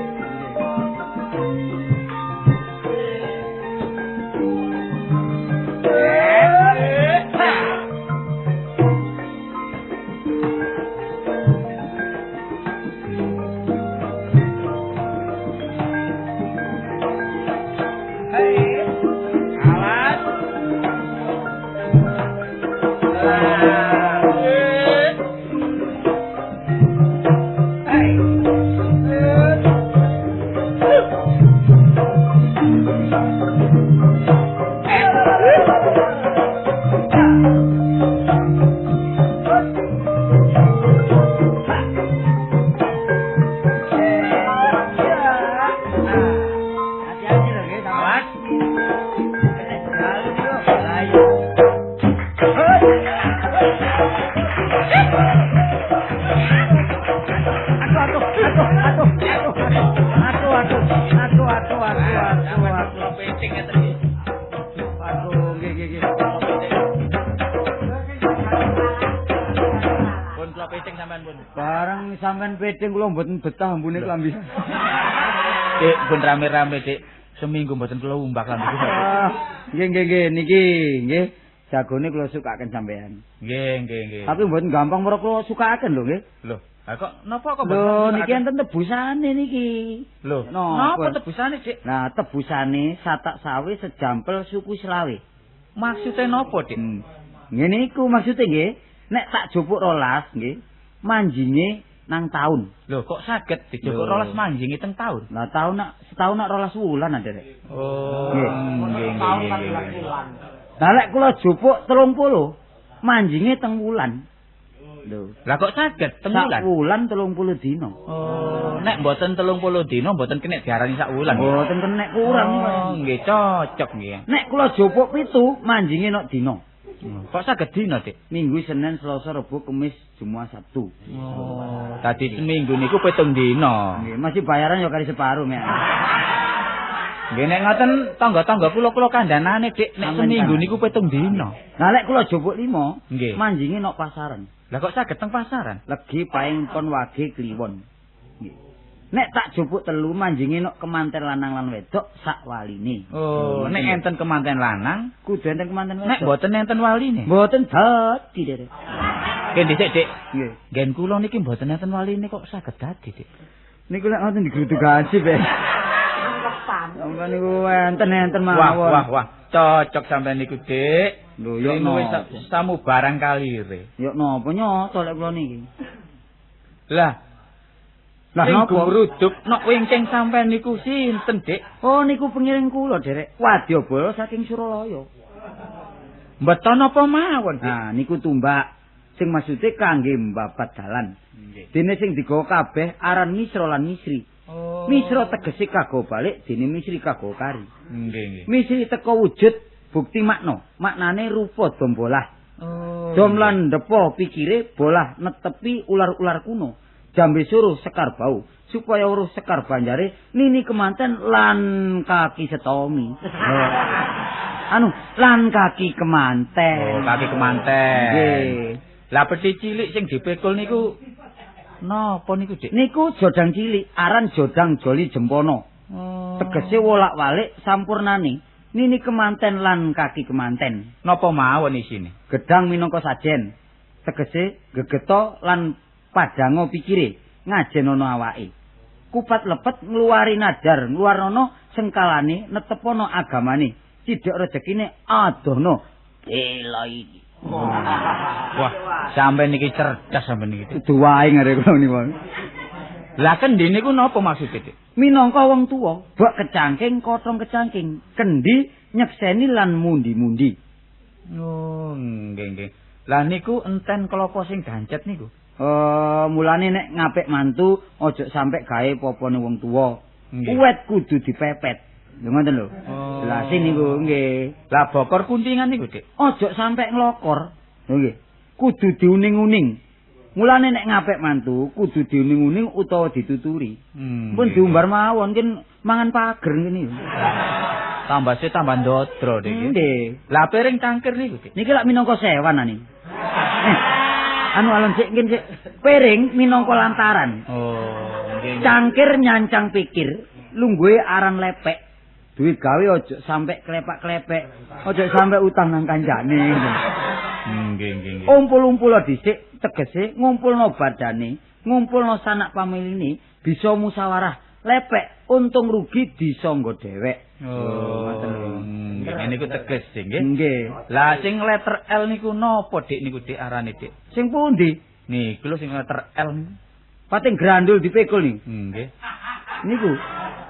Aduh aduh aduh aduh. Peting ngeten iki. Aduh nggih nggih nggih. Pun kula peting sampean pun. Barang sampean peting kula mboten betah ambune klambi. Dik, pun rame-rame, Dik. Seminggu mboten kula umbah klambi. Nggih nggih nggih niki nggih. Jagone kula sukaken sampean. Nggih nggih nggih. Tapi mboten gampang moro kula sukaaken lho nggih. Lho, ha kok napa kok mboten? Lho niki enten tebusane niki. Lho, napa tebusane, Dik? Nah, tebusane satak sawe sejampel suku selawe. Maksude napa, Dik? Ngene iku maksude nggih. Nek tak jupuk 12 nggih, manjinge nang taun. Lho, kok saged dijupuk 12 manjinge teng taun? Lah taun nak setahun nak 12 wulan Derek. Oh, nggih nggih. Lah lek kula jupuk 30, manjinge teng wulan. Lho. Lah kok saged teng wulan? Sak wulan 30 dina. Oh, nek mboten 30 dina mboten kenek diarani sak wulan. Mboten kenek kurang. Oh, nggih cocok nggih. Nek kula jupuk 7, manjinge nok dina. Kok saged dina, Dik? Minggu, Senin, Selasa, Rebo, Kamis, Jumat, Sabtu. Oh, dadi seminggu niku 7 dina. Nggih, masih bayaran ya kali separo mek. Nggih nek ngoten tangga-tangga kula kula kandhanane, Dik, nek seminggu niku 7 dina. Lah lek kula jupuk 5, manjinge nok pasaran. Lah kok saged teng pasaran? Legi paing pon wage kliwon. Nggih. Nek tak jupuk 3 manjinge nok kemanten lanang lan wedok sak waline. Oh, nek enten kemanten lanang kudu enten kemanten wedok. Nek mboten enten waline. Mboten dadi, Dik. Nggih dhisik, Dik. Nggih. Nggen kula niki mboten enten waline kok saged dadi, Dik. Niku lek ngoten digruduk gajib, eh. Sampeyan niku enten-enten mawon. Wah, wah, wah. Cocok sampeyan niku, Dik. Lho, yo wis samu barang kalire. Yo napa nyoto lek kula niki. Lah, lah napa gruduk nok wingking sampeyan niku sinten, Dik? Oh, niku pengiring kula, Derek. Wadyabala saking Suralaya. Mbeton napa mawon, Dik? Nah, niku tumbak sing maksude kangge mbabat dalan. Dene sing digawa kabeh aran Misra lan Misri. Oh. Misra tegese kago balik, dene Misri kago kari. Nggih, nggih. Misri teko wujud bukti makna, maknane rupa dombolah. Oh. Dom lan depo pikire bolah netepi ular-ular kuno. Jambe suruh sekar bau supaya weruh sekar banjare nini kemanten lan kaki setomi. Anu, lan kaki kemanten. Oh, kaki kemanten. Nggih. Lah peti cilik sing dipikul niku napa niku, Dik? Niku jodang cilik, aran jodang joli jempono. Oh. Tegese wolak-walik sampurnane. Nini kemanten lan kaki kemanten. Napa mawon isine? Gedang minangka sajen. Tegese gegeto lan padango pikire, ngajenono awake. Kupat lepet ngluwari nadar, ngluwarnono sengkalane, netepono agamane. Cidhek rejekine adohno bela iki. Wah, sampeyan niki cerdas sampeyan niki. Kudu wae ngare kula niku. Lah kendhi niku napa maksude, Dik? Minangka wong tuwa, bak kecangking, kotong kecangking, kendhi nyekseni lan mundi-mundi. Oh, nggih nggih. Lah niku enten kelapa sing gancet niku. Mulane nek ngapik mantu aja sampe gawe popone wong tuwa. Uwet kudu dipepet. Lho ngoten lho. Jelase niku nggih. Lah bokor kuntingan niku, Dik. Aja sampe nglokor. Lho nggih. Kudu diuning-uning. Mulane nek ngapik mantu kudu diuning-uning utawa dituturi. Pun diumbar mawon kin mangan pager ngene. Tambah sih tambah ndodro, Dik. Nggih. Lah piring cangkir niku, Dik. Niki lak minangka sewan ani. Anu alon sik nggih sik. Piring minangka lantaran. Oh, nggih. Cangkir nyancang pikir, lungguhe aran lepek. Duit gawe aja sampe klepak-klepek, aja sampe utang nang kancane. Nggih, nggih, nggih. Umpul-umpul dhisik tegese ngumpulno badane, ngumpulno sanak pamiline, bisa musyawarah, lepek untung rugi disangga dhewek. Oh, ngoten lho. Nggih, niku teges nggih. Nggih. Lah sing letter L niku napa, Dik niku Dik arane, Dik? Sing pundi? Niku lho sing letter L niku. Pating grandul dipikul niku. Nggih. Niku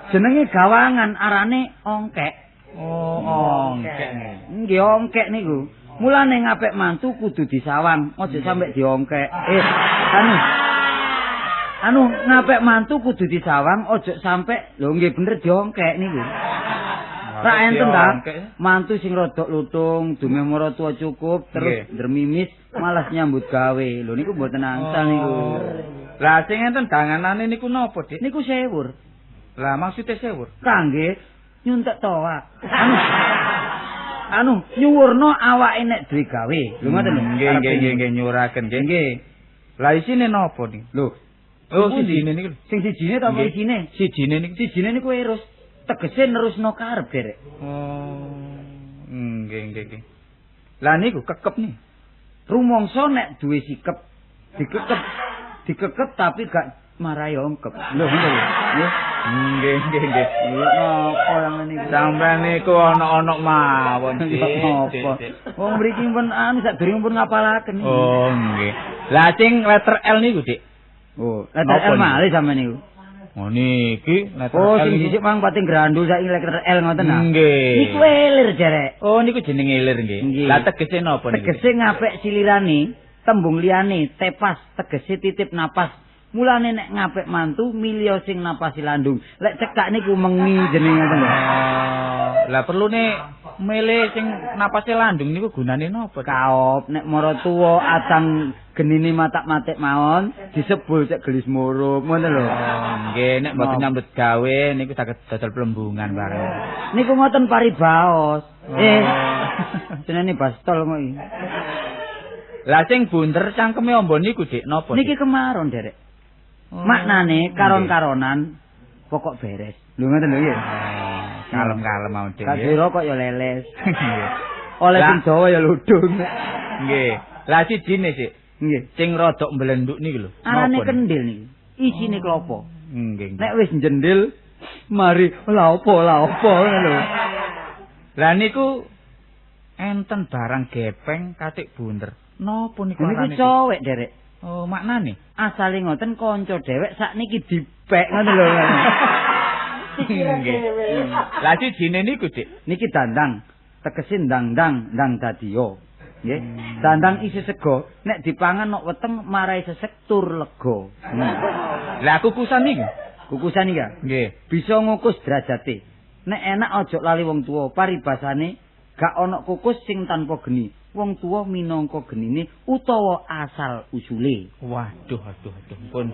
jenenge gawangan arane ongkek. Oh, ongkek. Nggih, ongkek niku. Mulane ngapik mantu kudu disawang, aja sampe diongkek. Anu ngapik mantu kudu disawang, aja sampe lho nggih bener diongkek niku. Ra enten ta? Mantu sing rodok lutung, dumeh maratuwa cukup, terus ndremimis, malas nyambut gawe. Lho niku mboten angsal niku. Lah sing enten danganane niku napa, Dik? Niku sewur. Lah maksude sewur? Kangge nyuntek toak. Anu, nyuwurno awake nek duwe gawe. Lho ngoten lho. Nggih nggih nggih nyuwuraken nggih. Nggih. Lah isine napa niki? Lho. Oh, sijine niku. Sing sijine ta apa isine? Sijine niku. Sijine niku erus. Tegese nerusno karep, Derek. Oh. Nggih nggih nggih. Lah niku kekep nih. Rumangsa nek duwe sikep dikekep. Dikekep tapi gak marai ongkep. Lho ngono lho. Nggih. Nggih nggih nggih. Napa yang niku? Sampeyan niku ana-ana mawon, Dik. Napa? Wong mriki pun anu sadurunge pun ngapalaken. Oh, nggih. Lah sing letter L niku, Dik. Oh, letter L malih sampeyan niku. Oh niki letter L. Oh, sing dhisik mang pating grandul saiki letter L ngoten ta. Nggih. Niku elir, Derek. Oh, niku jenenge elir nggih. Lah tegese napa niku? Tegese ngapik silirane, tembung liyane tepas, tegese titip napas. Mulane nek ngapik mantu milih sing napasi landung. Lek cekak niku mengi jenenge ngoten lho. Lah perlune milih sing napase landung niku gunane napa? Kaop nek maratuwa adang genine matak-matik mawon disebul cek gelis murup ngoten lho. Nggih, nek mboten nyambut gawe niku saged dodol plembungan bareng. Niku ngoten paribaos. Jenenge bastol kok iki. Lah sing bunder cangkeme amba niku Dik napa? Niki kemaron, Derek. Oh. Maknane karon-karonan pokok beres. Lho ngoten lho nggih. Kalem-kalem mau Dik. Kabeh rokok ya leles. Oleh sing Jawa ya ludung. Nggih. Lah sijine sik. Nggih. Sing rodok mblenduk niki lho. Arane kendil niki. Isine klopo. Nggih. Nek wis njendil mari lha opo ngono lho. Lah niku enten barang gepeng katik bunder. Napa niku arane? Niku cowek, Derek. Oh, maknane? Asale ngoten kanca dhewek sakniki dipek ngono lho. Nggih. Lah sijine niku, Dik. Niki dandang, tegese ndang-ndang, ndang dadiya. Nggih. Dandang isi sego, nek dipangan nok weteng marai sesek tur lega. Lah kukusan niku? Kukusan iki ya? Nggih. Bisa ngukus derajate. Nek enak aja lali wong tuwa, paribasane gak ana kukus sing tanpa geni. Wong tuwa minangka genine utawa asal usule. Waduh, aduh, aduh. Pun,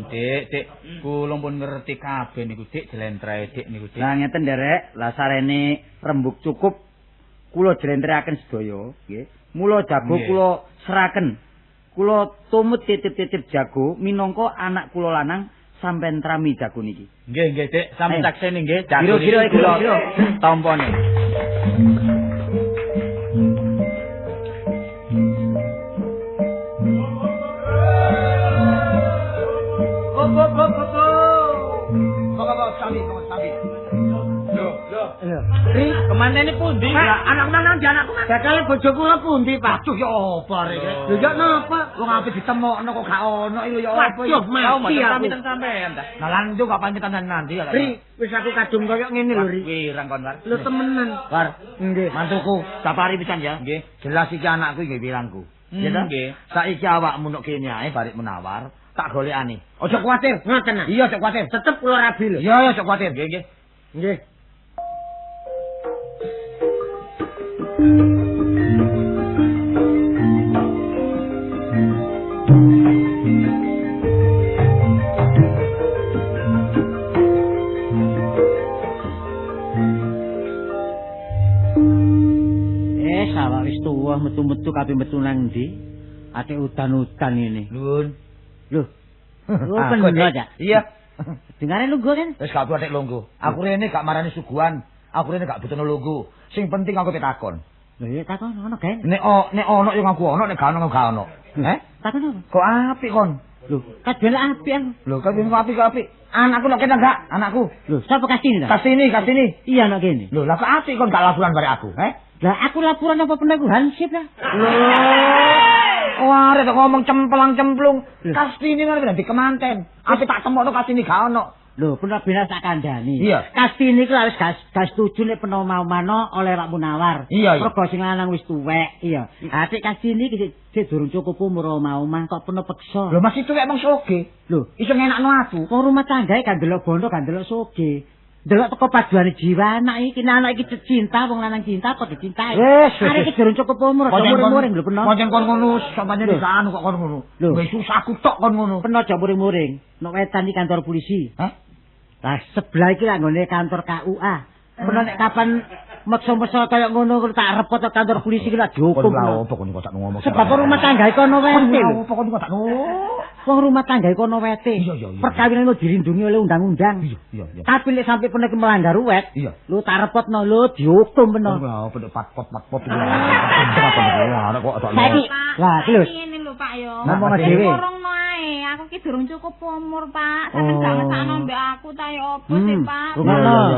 Dik, Dik. Kula pun ngerti kabeh niku, Dik, jlentreh Dik niku, Dik. Lah ngeten, Derek, lah sarene rembug cukup kula jlentrehaken sedaya, nggih. Mula jago kula seraken. Kula tumut titip-titip jago minangka anak kula lanang sampean trami jago niki. Nggih, nggih, Dik. Sampeyan sakseni nggih, jago niki kula tampane. Ri, kemantene pundi? Anak nang ndi anakku? Bakale bojo kula pundi, Pak? Aduh ya apa arek iki? Lho ya napa? Wong ape ditemokno kok gak ono iki ya apa ya? Waduh, mati aku. Pamitan sampean ta. Lah lanjut kok pamitan nanti ya. Ri, wis aku kadung koyo ngene lho, Ri. Wirang kon, War. Lho temenan. War, nggih. Mantuku, sapari pisan ya. Nggih. Jelas iki anakku nggih wirangku. Ya ta? Nggih. Saiki awakmu nok kene ae barek menawar, tak golekane. Aja kuwatir. Ngoten. Iya, aja kuwatir. Tetep kula rabi lho. Iya, aja kuwatir. Nggih, nggih. Nggih. Sawak wis tuwa metu-metu kabeh metu nang ndi? Ate udan-udan ngene. Lun. Lho. Lho penak ya? Iya. Dengane lungguh kan? Wis gak buat lungguh. Aku rene gak marani suguhan. Aku rene gak butuh lungguh. Sing penting aku takon. Lho ya takon ngono gae. Nek ono yo ngaku ono, nek gak ono gak ono. Heh? Takon apa? Kok apik kon? Lho, kabeh apik aku. Lho, kabeh apik kok apik. Anakku nek kene gak? Anakku. Lho, sapa Kastini ta? Kastini. Iya nek kene. Lho, lah kok apik kon gak laporan barek aku, heh? Lah aku laporan apa pernah aku hansip lah. Lho. Wah, arek ngomong cemplang-cemplung. Kastini ngono dadi kemanten. Aku tak temokno Kastini gak ono. Lho, pernah bina tak kandhani. Iya. Kastini ku wis gak setuju nek peno mau-mano oleh Pak Munawar. Iya, iya. Mergo sing lanang wis tuwek, iya. Atik Kastini iki sik durung cukup umur mau-omah kok peno peksa. Lho, masih tuwek mong soge. Lho, iso ngenakno aku. Wong rumah tanggae gak ndelok bondo, gak ndelok soge. Delok teko paduane jiwa anak iki, anak iki cinta, wong lanang cinta apa dicintai. Arek iki durung cukup umur, aja muring-muring lho peno. Pancen kon ngono, sampeyan iki anu kok kon ngono. Wis susah aku tok kon ngono. Peno aja muring-muring. Nek wetan iki kantor polisi. Hah? Lah sebelah iki lak nggone kantor KUA. Menawa nek kapan meksa-meksa kaya ngono tak repot kantor polisi iki lak dihukum. Lha opo kon kok tak ngomong. Sebab rumah tangga iku ana wete lho. Opo kon kok tak ngomong. Wong rumah tangga iku ana wete. Perkawinan itu dilindungi oleh undang-undang. Iya. Tapi lek sampe pernah melanggar wet, lho tak repotno lho dihukum peno. Lha opo pat-pot. Kok tak. Saiki lah iki lho. Ngene lho Pak yo. Ngomong dhewe. Aku ki durung cukup umur, Pak. Sampeyan gak ngesakno mbek aku ta yo opo sih, Pak?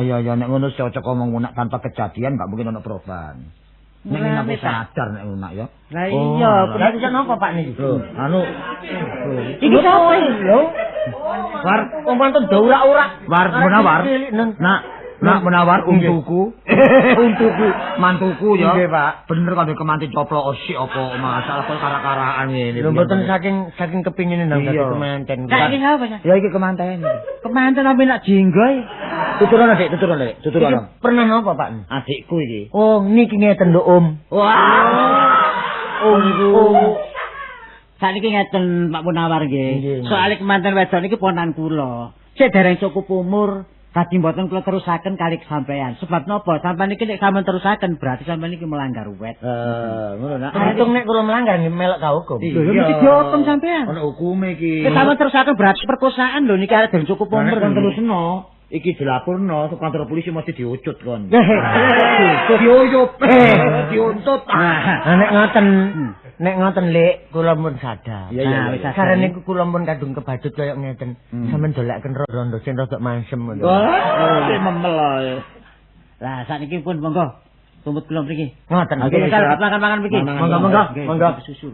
Iya, nek ngono cocok omong nek tanpa kejadian gak mungkin ono perubahan. Nek aku sadar nek ngono ya. Lah iya, lha iki napa Pak niki? Lho, anu iki sapa lho? War, wong mantun daurak-urak. War menawar. Nak menawar untuku. Untuku, mantuku ya. Nggih, Pak. Bener kan kemanten coplok osik apa masalah kok kara-karaan ngene. Lho mboten saking kepingine nang dadi kemanten. Lah iki sapa? Ya iki kemanten. Kemanten sampe nak jinggoy. Tuturono, Dik, tuturono, Dik, tuturono. Pernah napa, Pak? Adikku iki. Oh, niki ngeten lho, Om. Wah. Om. Sakniki ngeten Pak Munawar nggih. Soale kemanten wedok niki ponan kula. Sik dereng cukup umur. Dadi mboten kula terusaken kali sampean. Sebab napa? Sampean iki nek sampean terusaken berarti sampean iki melanggar wet. Ngono nak. Untung nek kula melanggar nggih melok ka hukum. Lho mesti dihukum sampean. Ono hukume iki. Nek sampean terusaken berarti perkosaan lho niki arep dereng cukup umur. Nek terusno iki dilaporno ke kantor polisi mesti diucut kon. Diuyup. Diuntut. Nah nek ngoten, nek ngoten Lik, kula pun sadar. Iya. Karena niku kula pun kadung kebadut kaya ngeten. Sampeyan dolekaken rondo sing rada mansem ngono. Wah, sik memel ae. Lah sakniki pun monggo tumput kula mriki. Ngoten. Nggih, makan-makan mriki. Monggo monggo. Monggo susu.